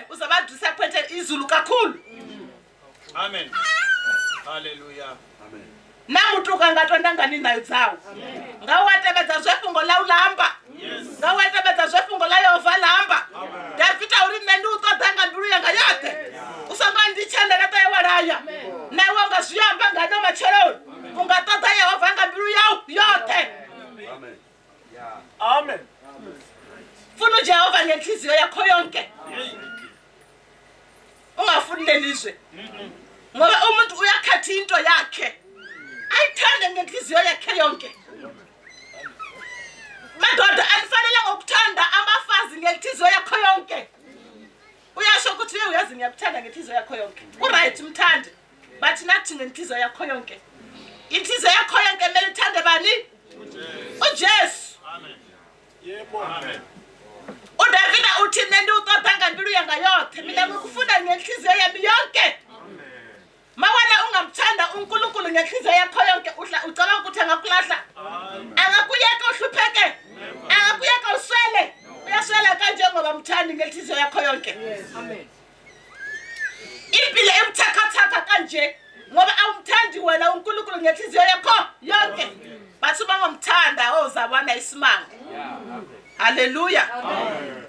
B: uzaba disappointed izulu kakhulu.
F: Amen. Hallelujah.
B: Na muthu ka nga tonda ngani nayo dzawo. Nga wa tevhedza zwe fhungo ḽa u lamba. Nga wa tevhedza zwe fhungo ḽa Yehova ḽa amba. Davida uri nṋe ndi u ṱoḓa nga mbilu yanga yoṱhe. U songo ndi tshendela ṱa wa laya. Na iwe unga zwi amba nga no matsheloni. U nga ṱoḓa Yehova nga mbilu yau yoṱhe.
D: Amen.
E: Amen.
B: Funa uJehova ngenhliziyo yakho yonke. Ungafuni lelizwe. Ngoba umuntu uyakhetha into yakhe. Ayithande ngenhliziyo yakhe yonke. Madoda anifanele ngokuthanda abafazi ngenhliziyo yakho yonke. Uyasho ukuthi uyazi ngiyakuthanda ngenhliziyo yakho yonke. Uright mthande. But nathi ngenhliziyo yakho yonke. Inhliziyo yakho yonke kumele uthande bani? uJesu.
F: Amen.
E: Yebo.
F: Amen.
B: uDavida uthi nṋe ndi u ṱoḓa nga mbilu yanga yoṱhe. Mina ngikufuna ngenhliziyo yami yonke. Mawana ungamthanda uNkulunkulu ngenhliziyo yakho yonke ucabanga ukuthi angakulahla. Angakuyeka uhlupheke. Angakuyeka uswele. Uyaswela kanje ngoba mthandi ngenhliziyo yakho yonke.
A: Amen.
B: Impilo ebuthakathaka kanje ngoba awumthandi wena uNkulunkulu ngenhliziyo yakho yonke. Bathi bangomthanda ozabona isimanga. Hallelujah.
A: Amen.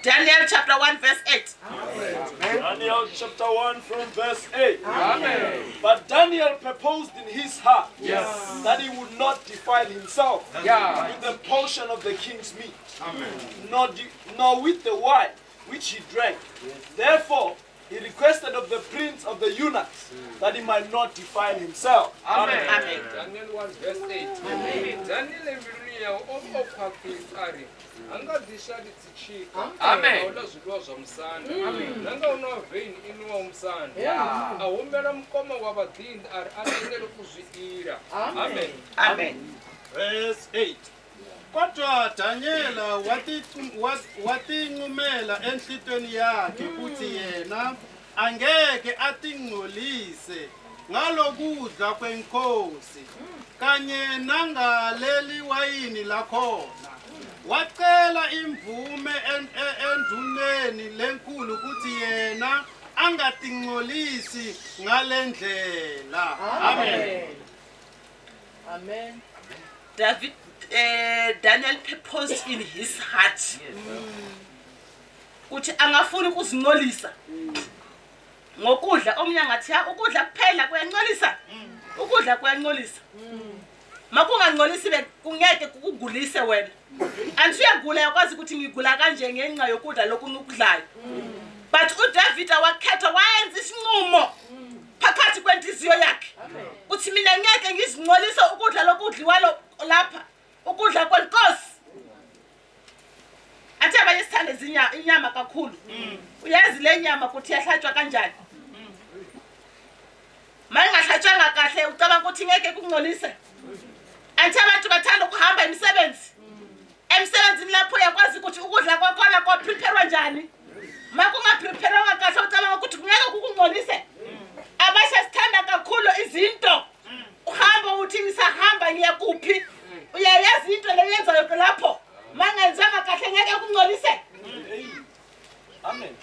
B: Daniel chapter 1 verse 8.
E: Amen. Daniel chapter 1 from verse 8. Amen. But Daniel purposed in his heart yes. that he would not defile himself yeah. with the portion of the king's meat, Amen. Nor, nor with the wine which he drank. Yes. Therefore, he requested of the prince of the eunuchs that he might not defile himself.
C: Amen. Amen. Daniel 1 verse 8. Amen. Daniel embiluni yawe o vha o khwaṱhisa a ri a nga ḓi shali dzitshika
A: Amen.
C: nga u ḽa zwiḽiwa zwa musanda na nga u nwa veini i nwiwaho musanda a humbela mukoma wa vhaḓinḓa a ri a tendele u zwi ila amen
B: Amen.
F: Verse 8. Kodwa Danyela watinqumela enhlitweni yakhe ukuthi yena angeke atingcolise ngalokudla kwenkosi kanye nangaleli wayini lakhona. Wacela imvume enduneni lenkulu ukuthi yena angatingcolisi ngalendlela. Amen.
A: Amen.
B: David Daniel purposed in his heart ukuthi angafuni ukuzingcolisa ngokudla. Omunye angathi ya ukudla kuphela kuyancolisa, ukudla kuyancolisa. Makungangcolisi kungeke kukugulise wena. Anti uyagula yakwazi ukuthi ngigula kanje ngenxa yokudla lokhu ngikudlayo. But uDavid wakhetha wayenza isinqumo phakathi kwenhliziyo yakhe uthi mina ngeke ngizingcolise ukudla lokudliwa lapha, ukudla kwenkosi. Athi abanye sithanda inyama kakhulu. Uyazi le nyama ukuthi iyahlatshwa kanjani? Ma ingahlatshwanga kahle ucabanga ukuthi ngeke kungcolise? Anti abantu bathanda ukuhamba imisebenzi. Emsebenzini lapho uyakwazi ukuthi ukudla kwakhona kwaprepare njani? Ma kungapreparewanga kahle ucabanga ukuthi kungeke kukungcolise? Abasha sithanda kakhulu izinto. Uhamba uthi ngisahamba ngiya kuphi? Uyayazi into le yenzayo lapho. Mangenzanga kahle ngeke kungcolise.
E: Amen.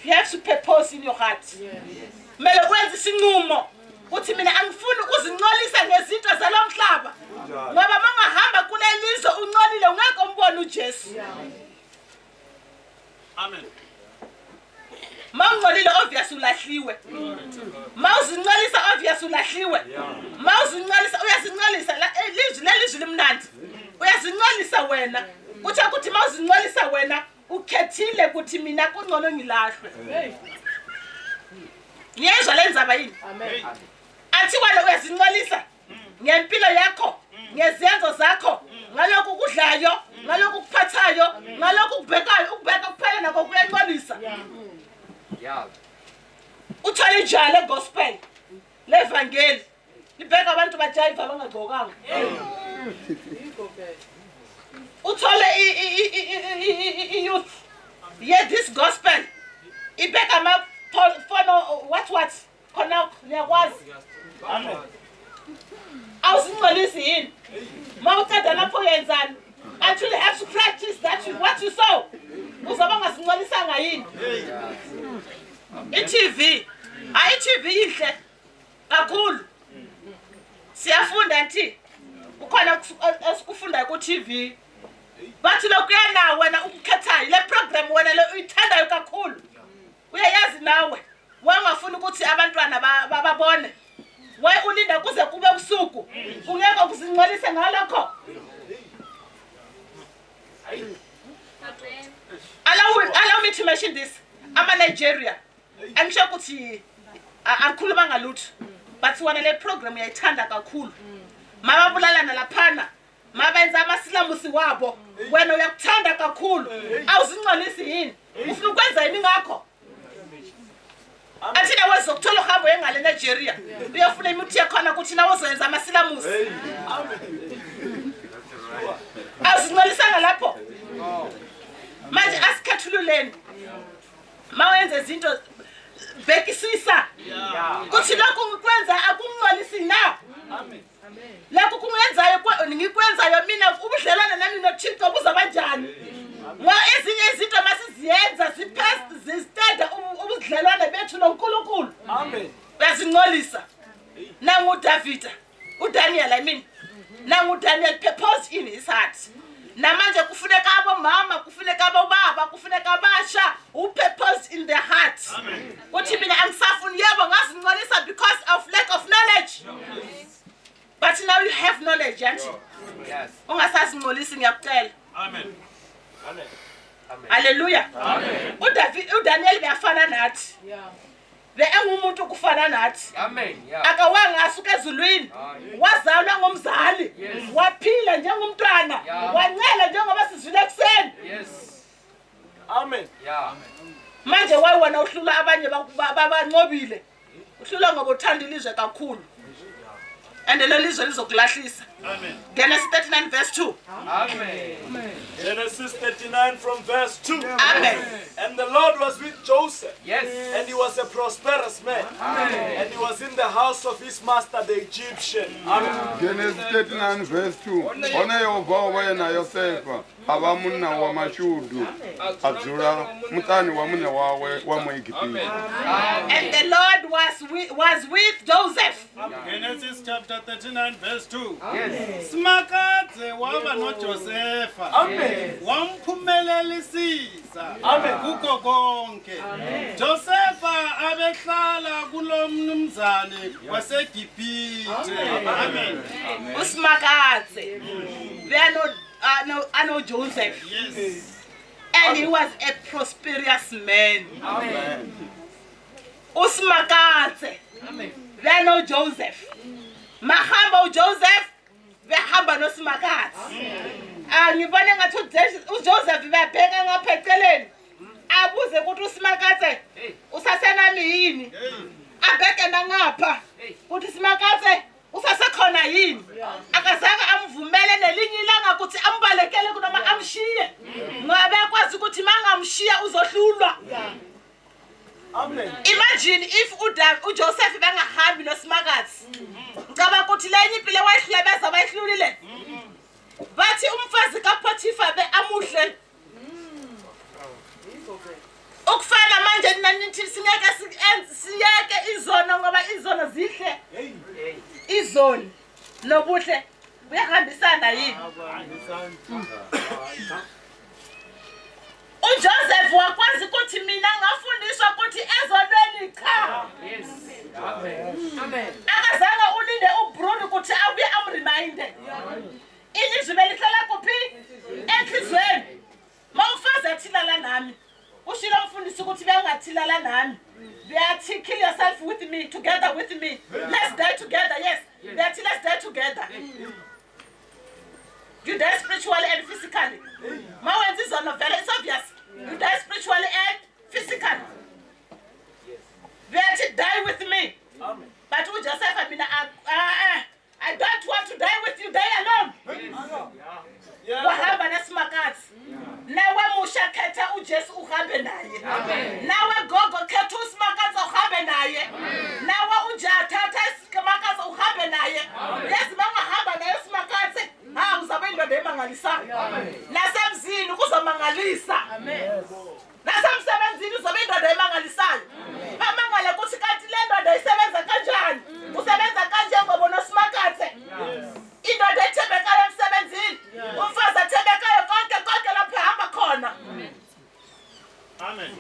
B: You have to purpose in your heart. Kumele wenze isinqumo uthi mina angifuni ukuzingcolisa ngezinto zalomhlaba. Ngoba mangahamba kulelizwe uncolile ungeke umbone uJesu.
F: Amen.
B: Mawungcolile obvious ulahliwe. Mawuzincolisa obvious ulahliwe. Mawuzincolisa uyazincolisa lizwi lelizwi limnandi. Uyazincolisa wena. Kuthi ukuthi mawuzincolisa wena ukhethile ukuthi mina kungcono ngilahlwe. Niyezwa le ndzaba yini?
A: Amen.
B: Athi wena uyazincolisa ngempilo yakho, ngezenzo zakho, ngalokhu ukudlayo, ngalokhu ukuphathayo, ngalokhu ukubhekayo, ukubheka kuphela nako kuyancolisa. Uthole njalo egospel levangeli libheka abantu bajayiva abangagcokanga. Uthole i-youth ye this gospel ibheka ama-phone what khona niyakwazi. Awuzingcolisi yini? Mawuqeda lapho uyenzani? Until you have to practice that what you saw. Uzoba ungazincolisanga yini? I-TV, hayi i-TV inhle kakhulu. Siyafunda nti kukhona esikufundayo ku-TV. Bathi lokuyana wena ukukhethayo le program wena le uyithandayo kakhulu. Uyayazi nawe. Wangafuni ukuthi abantwana babone. Why ulinda kuze kube ubusuku? Ungeke ukuzingcolise ngalokho. Allow me to mention this. Ama Nigeria. Angisho ukuthi angikhuluma ngalutho. But wena le program uyayithanda kakhulu. Mababulalana laphana. Mabenza amasilamusi wabo. Wena uyakuthanda kakhulu. Awuzingcolisi yini? Ufuna ukwenza yini ngakho? Athi nawe uzokuthola uhambo engale Nigeria. Uyofuna imithi yakhona ukuthi nawe uzoyenza amasilamusi. Awuzincolisanga lapho. Manje asikhathululeni. Mawenze izinto bhekisisa. Kuthi lokhu ngikwenza akungcolisi na? Lokhu kungenzayo ngikwenzayo mina ubudlelwane nami noThixo buza kanjani? Ngoba ezinye izinto masiziyenza zisteda ubudlelwane bethu noNkulunkulu.
E: Amen.
B: Uyazincolisa. Nangu uDavida, uDaniel I mean. Nangu uDaniel purposed in his heart. Namanje kufuneka abomama, kufuneka abobaba. Haleluya. Amen. UDaniel beyafana nathi.
A: Yeah.
B: Beengumuntu ukufana nathi.
C: Amen. Yeah.
B: Akawanga asuka ezulwini. Wazalwa ngomzali.
C: Yes.
B: Waphila njengomntwana.
C: Yeah.
B: Wancela njengoba sizwile ekuseni.
C: Yes.
E: Amen.
C: Yeah.
B: Manje wayi wena uhlula abanye babanqobile. Uhlula ngoba uthanda ilizwe kakhulu. And lelo lizwe lizokulahlisa.
F: Amen.
B: Genesis 39 verse 2.
C: Amen.
E: Genesis 39 from verse 2.
B: Amen.
E: And the Lord was with Joseph.
C: Yes.
E: And he was a prosperous man.
C: Amen.
E: And he was in the house of his master, the Egyptian. Amen.
G: Genesis 39 verse 2. Hone Yehova o vha e na Yosefa, a vha munna wa mashudu, a dzula muṱani wa muṋe wawe wa Muegipita.
B: And the Lord was with Joseph.
F: Genesis chapter 39 verse 2.
C: Yes.
F: Simakadze waba noJosefa.
E: Amen.
F: Wamphumelelisisa.
E: Amen.
F: Kukho konke. Josefa abehlala kulomnumzane waseGibhithe. Amen.
B: Usimakadze. Ano Joseph.
F: Yes.
B: And he was a prosperous man.
G: Amen.
B: Usimakadze.
C: Amen.
B: Beno Joseph. Mahamba uJoseph behamba noSimakadze. Ngibone ngathi uJoseph bebheka ngapha eceleni. Abuze ukuthi uSimakadze usasenami yini? Abheke nangapha ukuthi Simakadze usasekhona yini? Akazange amvumele nelinye ilanga ukuthi ambalekele kunoma amshiye. Ngoba bekwazi ukuthi mangamshiya uzohlulwa.
E: Amen.
B: Imagine if uJoseph bengahambi noSimakadze. Ngicabanga ukuthi lenye impilo wayihlebeza bayihlulile. Bathi umfazi kaPotiphar be amuhle. Ukufana manje nanithi singeke siyeke izono ngoba izono zihle. Izono nobuhle buyahambisana yini? uJoseph wakwazi ukuthi mina ngafundiswa ukuthi ezonweni cha.
C: Yes. Amen. Amen.
B: Akazange ulinde uBruni ukuthi abuye amreminde. Ilizwi belihlala kuphi? Enhlizweni. Mawufazi athilala nami. Ushilo umfundisi ukuthi bengathilala nami. Beyathi kill yourself with me, together with me. Let's die together. Yes. Beyathi let's die together. You die spiritually and physically. Mawenza izono vele, it's obvious. You die spiritually and physically. Beyathi die with me.
E: Amen.
B: But uJoseph mina I don't want to die with you, die alone.
E: Yeah.
B: Wahamba nesimakadze. Nawe musha khetha uJesu uhambe naye. Nawe gogo khetha uSimakadze uhambe naye. Nawe ujathatha isimakadze uhambe naye. Yazi mangahamba naye uSimakadze, ha uzabe indoda emangalisayo. Nasemzini kuzomangalisa. Nasemsebenzini uzobe indoda emangalisayo. Bamangale ukuthi kanti le ndoda isebenza kanjani? Usebenza kanje ngoba noSimakadze. Indoda ethembekayo emsebenzini, umfazi athembekayo konke konke lapho ehamba khona.
F: Amen.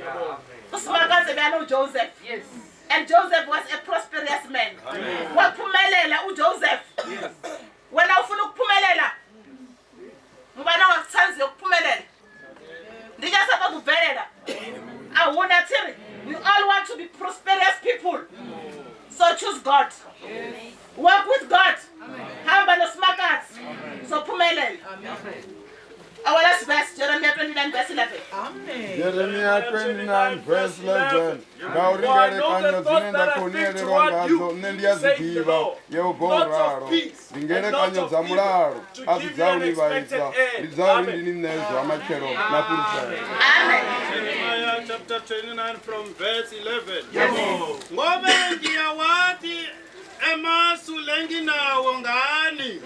B: uSimakadze beyano Joseph.
C: Yes.
B: And Joseph was a prosperous man. Waphumelela uJoseph. Wena ufuna ukuphumelela? Ngubani ongakuthandiyo ukuphumelela? Ndiyasaba kuvelela. Awuna thiri. We all want to be prosperous people. So choose God. Work with God. Hamba noSimakadze. Sophumelela. Our last verse, Jeremiah 29 verse 11.
A: Amen.
G: Jeremiah 29 verse 11. Ngauri ngelekanyo dzine nda khou nielelwa ngadzo nṋe ndi a dzi ḓivha, Yehova u ralo. Ndi ngelekanyo dza mulalo, a si dza u ni vhaisa, ndi dza uri ndi ni ṋee zwa matshelo na fhulufhelo.
B: Amen.
F: Jeremiah chapter 29 from verse 11. Ngobe ngiyawathi emasu lenginawo ngani.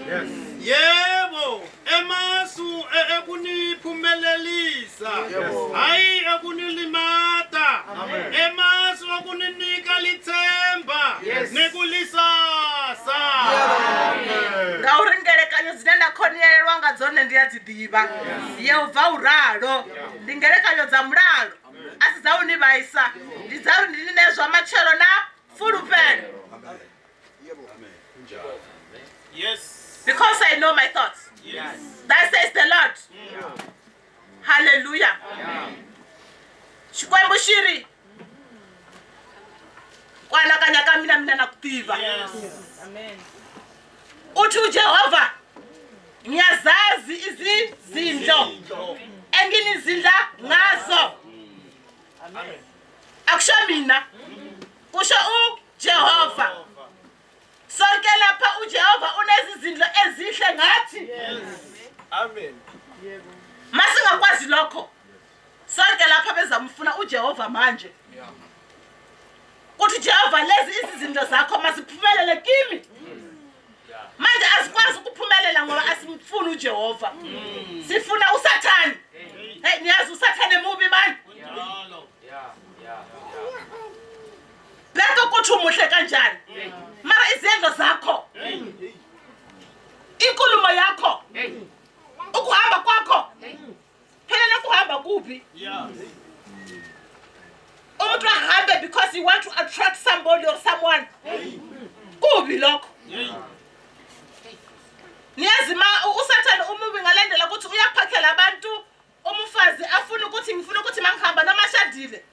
F: Yebo, emasu ekuniphumelelisa. Hayi ekunilimata. Emasu okuninika lithemba nekulisasa.
B: Ngauri ngelekanyo dzine nda khonielelwa nga dzone ndi a dzi ḓivha. Yehova u ralo. Ndi ngelekanyo dza mulalo, a si dza u ni vhaisa, ndi dza uri ndi ni ṋee zwa matshelo na fulufhelo.
F: Yes.
B: Because I know my thoughts.
F: Yes.
B: That says the Lord. Hallelujah. Xikwembu xi ri ku anakanya ka mina mina na ku tiva. Uthi uJehova ngiyazazi izizindlo enginizindla ngazo. Akusho mina, kusho uJehova. Sonke lapha uJehova unezizindlo ezihle ngathi.
E: Amen.
B: Masingakwazi lokho, sonke lapha bezamfuna uJehova manje. Uthi Jehova lezi izizindlo zakho masiphumelele kimi. Manje asikwazi ukuphumelela ngoba asimfuni uJehova. Sifuna uSathane. Hey, niyazi uSathane mubi mani. Bheka ukuthi umuhle kanjani. Mara izendlo zakho, inkulumo yakho, ukuhamba kwakho, phela lokuhamba kubi. Umuntu ahambe because you want to attract somebody or someone. Kubi lokho. Niyazi ma uSathane umubi ngalendlela ukuthi uyaphakhela abantu umfazi afuna ukuthi ngifuna ukuthi mangihamba noma shadile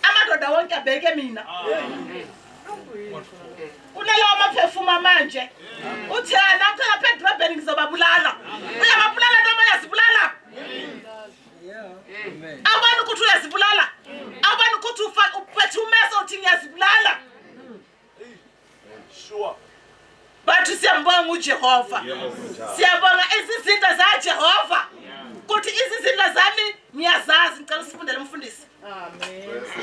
B: amadoda wonke abheke mina. Unalawo amaphefuma manje. Uthi lapha lapha edrobheni ngizobabulala. Uyababulala noma uyazibulala? Abantu ukuthi uyazibulala. Abantu ukuthi uphethe umese uthi ngiyazibulala.
E: Sure.
B: Bathu siyambonga uJehova. Siyabonga izizinto zaJehova. Kuthi izizinto zami ngiyazazi. Ngicela usifundele umfundisi.
G: Verse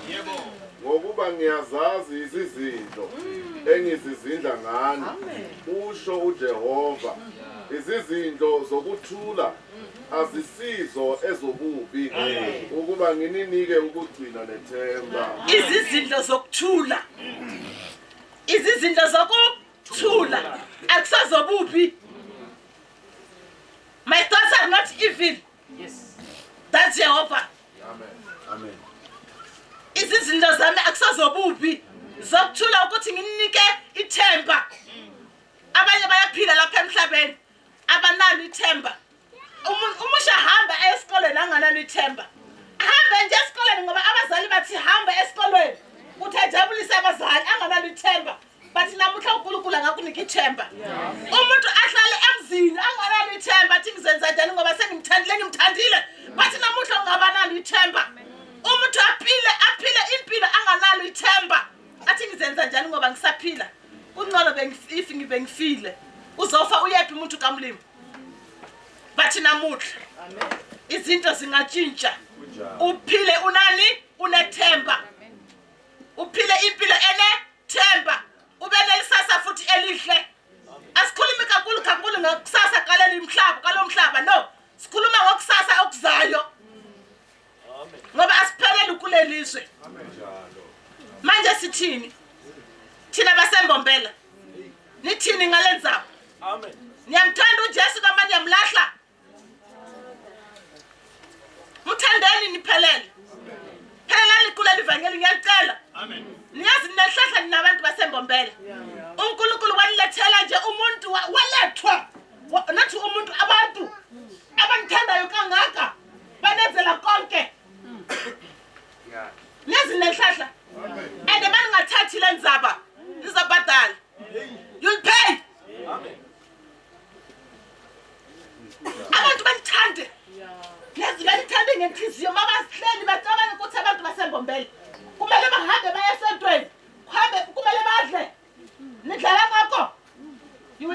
G: 11. Ngokuba ngiyazazi izizindlo engizizindla ngani, usho uJehova. Izizindlo zokuthula azisizo ezobubi, ukuba ngininike ukugcina nethemba.
B: Izizindlo zokuthula. Izizindlo zokuthula. Akusazobubi. My thoughts are not evil.
C: Yes.
B: That's Jehovah.
G: Amen. Amen.
B: Izizindlo zami akusazobubi. Zokuthula ukuthi nginike ithemba. Abanye bayaphila lapha emhlabeni abanalo ithemba. Umusha hamba esikolweni anganalo ithemba. Ahambe nje esikolweni ngoba abazali bathi hamba esikolweni. Uthi ajabulise abazali anganalo ithemba. Bathi namuhla uNkulunkulu angakunika ithemba. Umuntu ahlale emzini anganalo ithemba athi ngizenza njani ngoba sengimthandile ngimthandile. Bathi namuhla ungaba nalo ithemba. Umuntu aphile aphile impilo anganalo ithemba. Athi ngizenza njani ngoba ngisaphila. Kungcono if ngibengifile. Uzofa uyephi umuntu kaMlimi? Bathi namuhla izinto zingatshintsha. Uphile unani? Unethemba. Uphile impilo enethemba. Ube nelisasa futhi elihle. Asikhulumi kakhulu kakhulu ngokusasa kaleli mhlaba kalomhlaba, no. Sikhuluma ngokusasa okuzayo. Ngoba asipheleli kulelizwe. Manje sithini? Thina baseMbombela. Nithini ngalendzaba?
E: Amen.
B: Niyamthanda uJesu noma niyamlahla? Mthandeni niphelele. Phelelani kuleli vangeli ngiyalicela.
F: Amen.
B: Niyazi ninehlahla ninabantu baseMbombela. uNkulunkulu wanilethela nje umuntu walethwa. Nathi umuntu abantu abanithandayo kangaka banenzela konke. Niyazi ninehlahla. And maningathathi le ndzaba nizobhadala. You'll pay.
E: Amen.
B: Abantu banithande. Niyazi banithande ngenhliziyo mabahleli bacabange ukuthi abantu baseMbombela kumele bahambe baye esontweni. Kuhambe kumele badle. Nidlala ngakho. You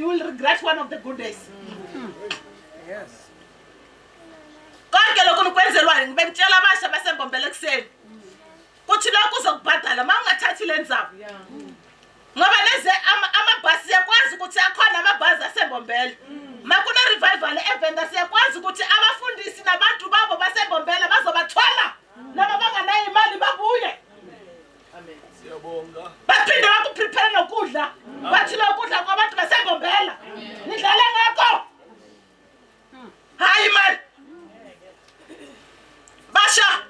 B: will regret one of the good days.
A: Yes.
B: Konke lokhu nikwenzelwayo ngibengitshela abasha baseMbombela ekuseni. Kuthi lokhu uzokubhadala uma ungathathi le ndzaba. Ngoba lezi amabhasi siyakwazi ukuthi akhona amabhasi aseMbombela. Makune revival eVenda siyakwazi ukuthi abafundisi nabantu babo baseMbombela bazobathwala noma banganayo imali babuye.
A: Amen.
E: Siyabonga.
B: Baphinde bakuprepare nokudla. Bathi lokudla kwabantu baseMbombela. Nidlale ngakho. Hayi man. Basha.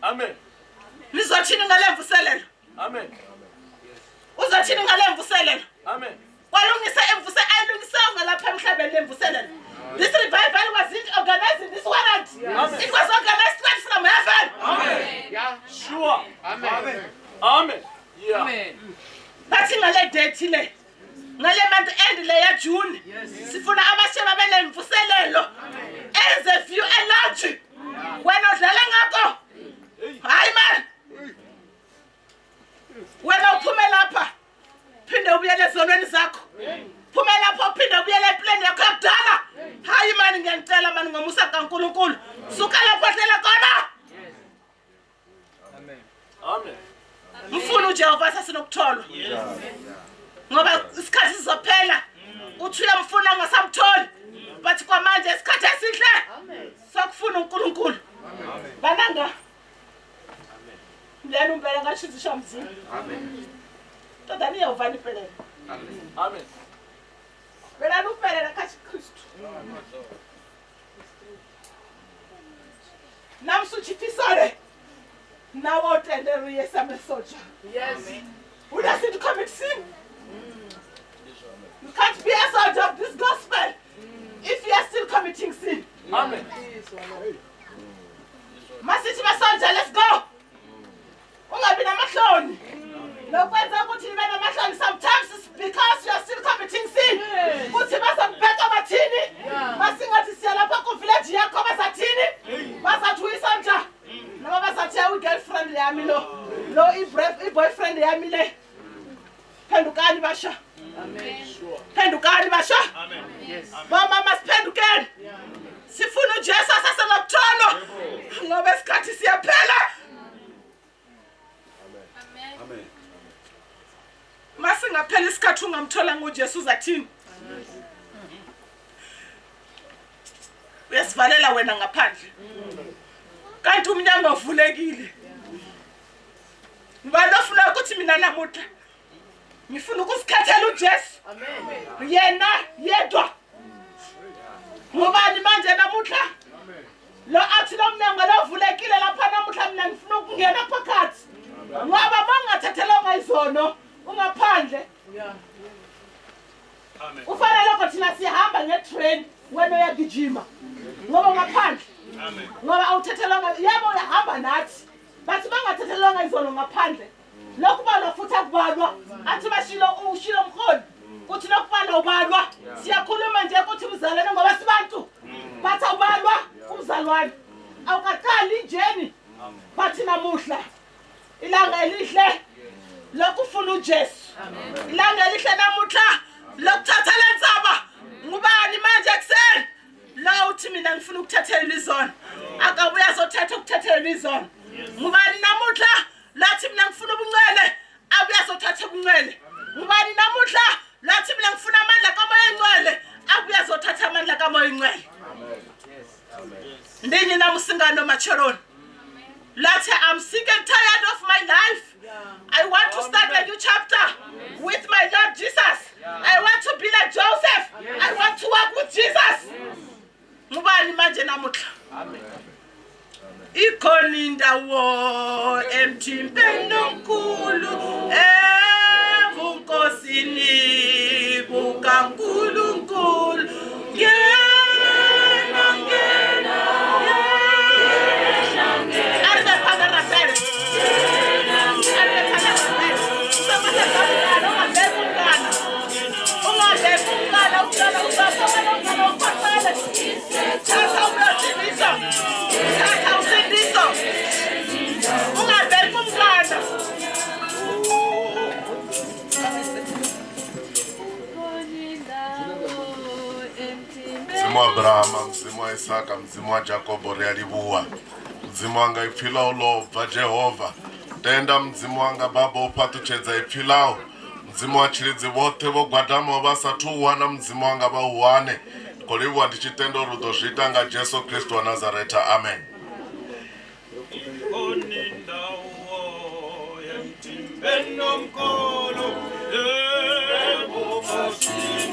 E: Amen.
B: Nizothini ngale mvuselelo?
E: Amen.
B: Uzothini ngale mvuselelo?
E: Amen.
B: Kwalungisa emvuse ayilungisanga lapha emhlabeni lemvuselelo. This revival wasn't organized in this world.
E: Amen.
B: It was organized straight from heaven.
E: Amen.
B: 30 le. Ngale month end le ya June. Sifuna abasha babe nemvuselelo. Enze few energy. Wena udlala ngakho. Hayi man. Wena uphume lapha. Phinde ubuyele ezonweni zakho. Phuma lapho uphinde ubuyele empilweni yakho yakudala. Hayi mani ngiyanicela mani ngomusa kaNkulunkulu. Suka lapho hlela khona.
E: Amen. Amen.
B: Mfuna uJehova sasinokutholwa. Ngoba isikhathi sizophela. Uthi uyamfuna ngasamtholi. But kwamanje isikhathi esihle. Sokufuna uNkulunkulu. Bananga. Mlena umpela ngashizisha mzimba.
C: Amen.
B: Todani Yehova ni pelele.
C: Amen.
E: Amen.
B: Pelani upelele kaChristu. Namsuchifisore. Nawo tendero yesa soldier.
A: Yes.
B: Who doesn't commit sin? You can't be a soldier of this gospel if you are still committing sin.
E: Amen.
B: Masithi basoldier, let's go. Ungabi namahloni. Lokwenza ukuthi nibe namahloni sometimes it's because you are still committing sin. Kuthi bazakubheka bathini? Masingathi siya lapha ku village yakho bazathini? Bazathi uyisoldier. Noma bazathi awu girlfriend yami lo. Lo i-boyfriend yami le. Phendukani basha.
A: Amen.
B: Phendukani basha.
F: Amen.
A: Yes.
B: Bomama siphendukeni. Sifuna uJesu asasenokutholwa. Ngoba isikhathi siyaphela.
G: Amen.
D: Amen.
B: Masingaphela isikhathi ungamthola ngoJesu uzathini? Uyasivalela wena ngaphandle. Kanti umnyango uvulekile. Ngibani ofuna ukuthi mina namuhla ngifuna ukuzikhethela uJesu.
A: Amen.
B: Yena yedwa. Ngubani manje namuhla? Lo athi lo mnyango lo uvulekile lapha namuhla mina ngifuna ukungena phakathi. Ngoba mangathathelwanga izono ungaphandle.
A: Yeah.
F: Amen.
B: Ufana lokho thina sihamba ngetrain wena uyagijima. Ngoba ungaphandle.
F: Amen.
B: Ngoba awuthathelwanga yebo uyahamba nathi. Bathi bangathathelwanga izono ngaphandle. Lokubalwa futhi akubalwa. Athi bashilo ushilo mkhulu. Kuthi lokubalwa ubalwa. Siyakhuluma nje ukuthi umzalwane ngoba sibantu. Bathi awubalwa umzalwane. Awukaqali njeni. Bathi namuhla ilanga elihle lokufuna uJesu. Ilanga elihle namuhla lokuthatha lenzaba. Ngubani manje ekuseni? La uthi mina ngifuna ukuthathela izono. Akabuya azothatha ukuthathela izono. Ngubani namuhla lathi mina ngifuna ubuncele? Abuya azothatha ubuncele. Ngubani namuhla lathi mina ngifuna amandla kaMoya Ongcwele? Abuya azothatha amandla kaMoya Ongcwele. Ndini namusingano matsheloni. Lathi I'm sick and tired of my life. I want to start a new chapter with my Lord Jesus. I want to be like Joseph. I want to walk with Jesus. Ngubani manje namuhla? Ikhona indawo emthimbeni omkhulu ebunkosini bukaNkulunkulu. Ngena ngena Aribe phaka rapele. Aribe phaka rapele. Ungabheki umngane, ungabheki umngane, umngane uzafana umngane ukhohlele. Thatha usindiso. Thatha usindiso. Ungabheki umngane.
H: Mudzimu wa Abrahama, Mudzimu wa Isaka, Mudzimu wa Jakobo, ri a livhuwa. Mudzimu wanga ipfi ḽau ḽo bva Jehova. Tenda Mudzimu wanga baba u fhaṱutshedza ipfi ḽau. Mudzimu wa tshilidzi vhoṱhe vho gwadamaho vha sathu u wana Mudzimu wanga vha u wane. Khou livhuwa ndi tshi tenda uri u ḓo zwi ita nga Jesu Kristu wa Nazaretha. Amen.
F: Ikhona indawo emtimbeni omkhulu ebukhosini.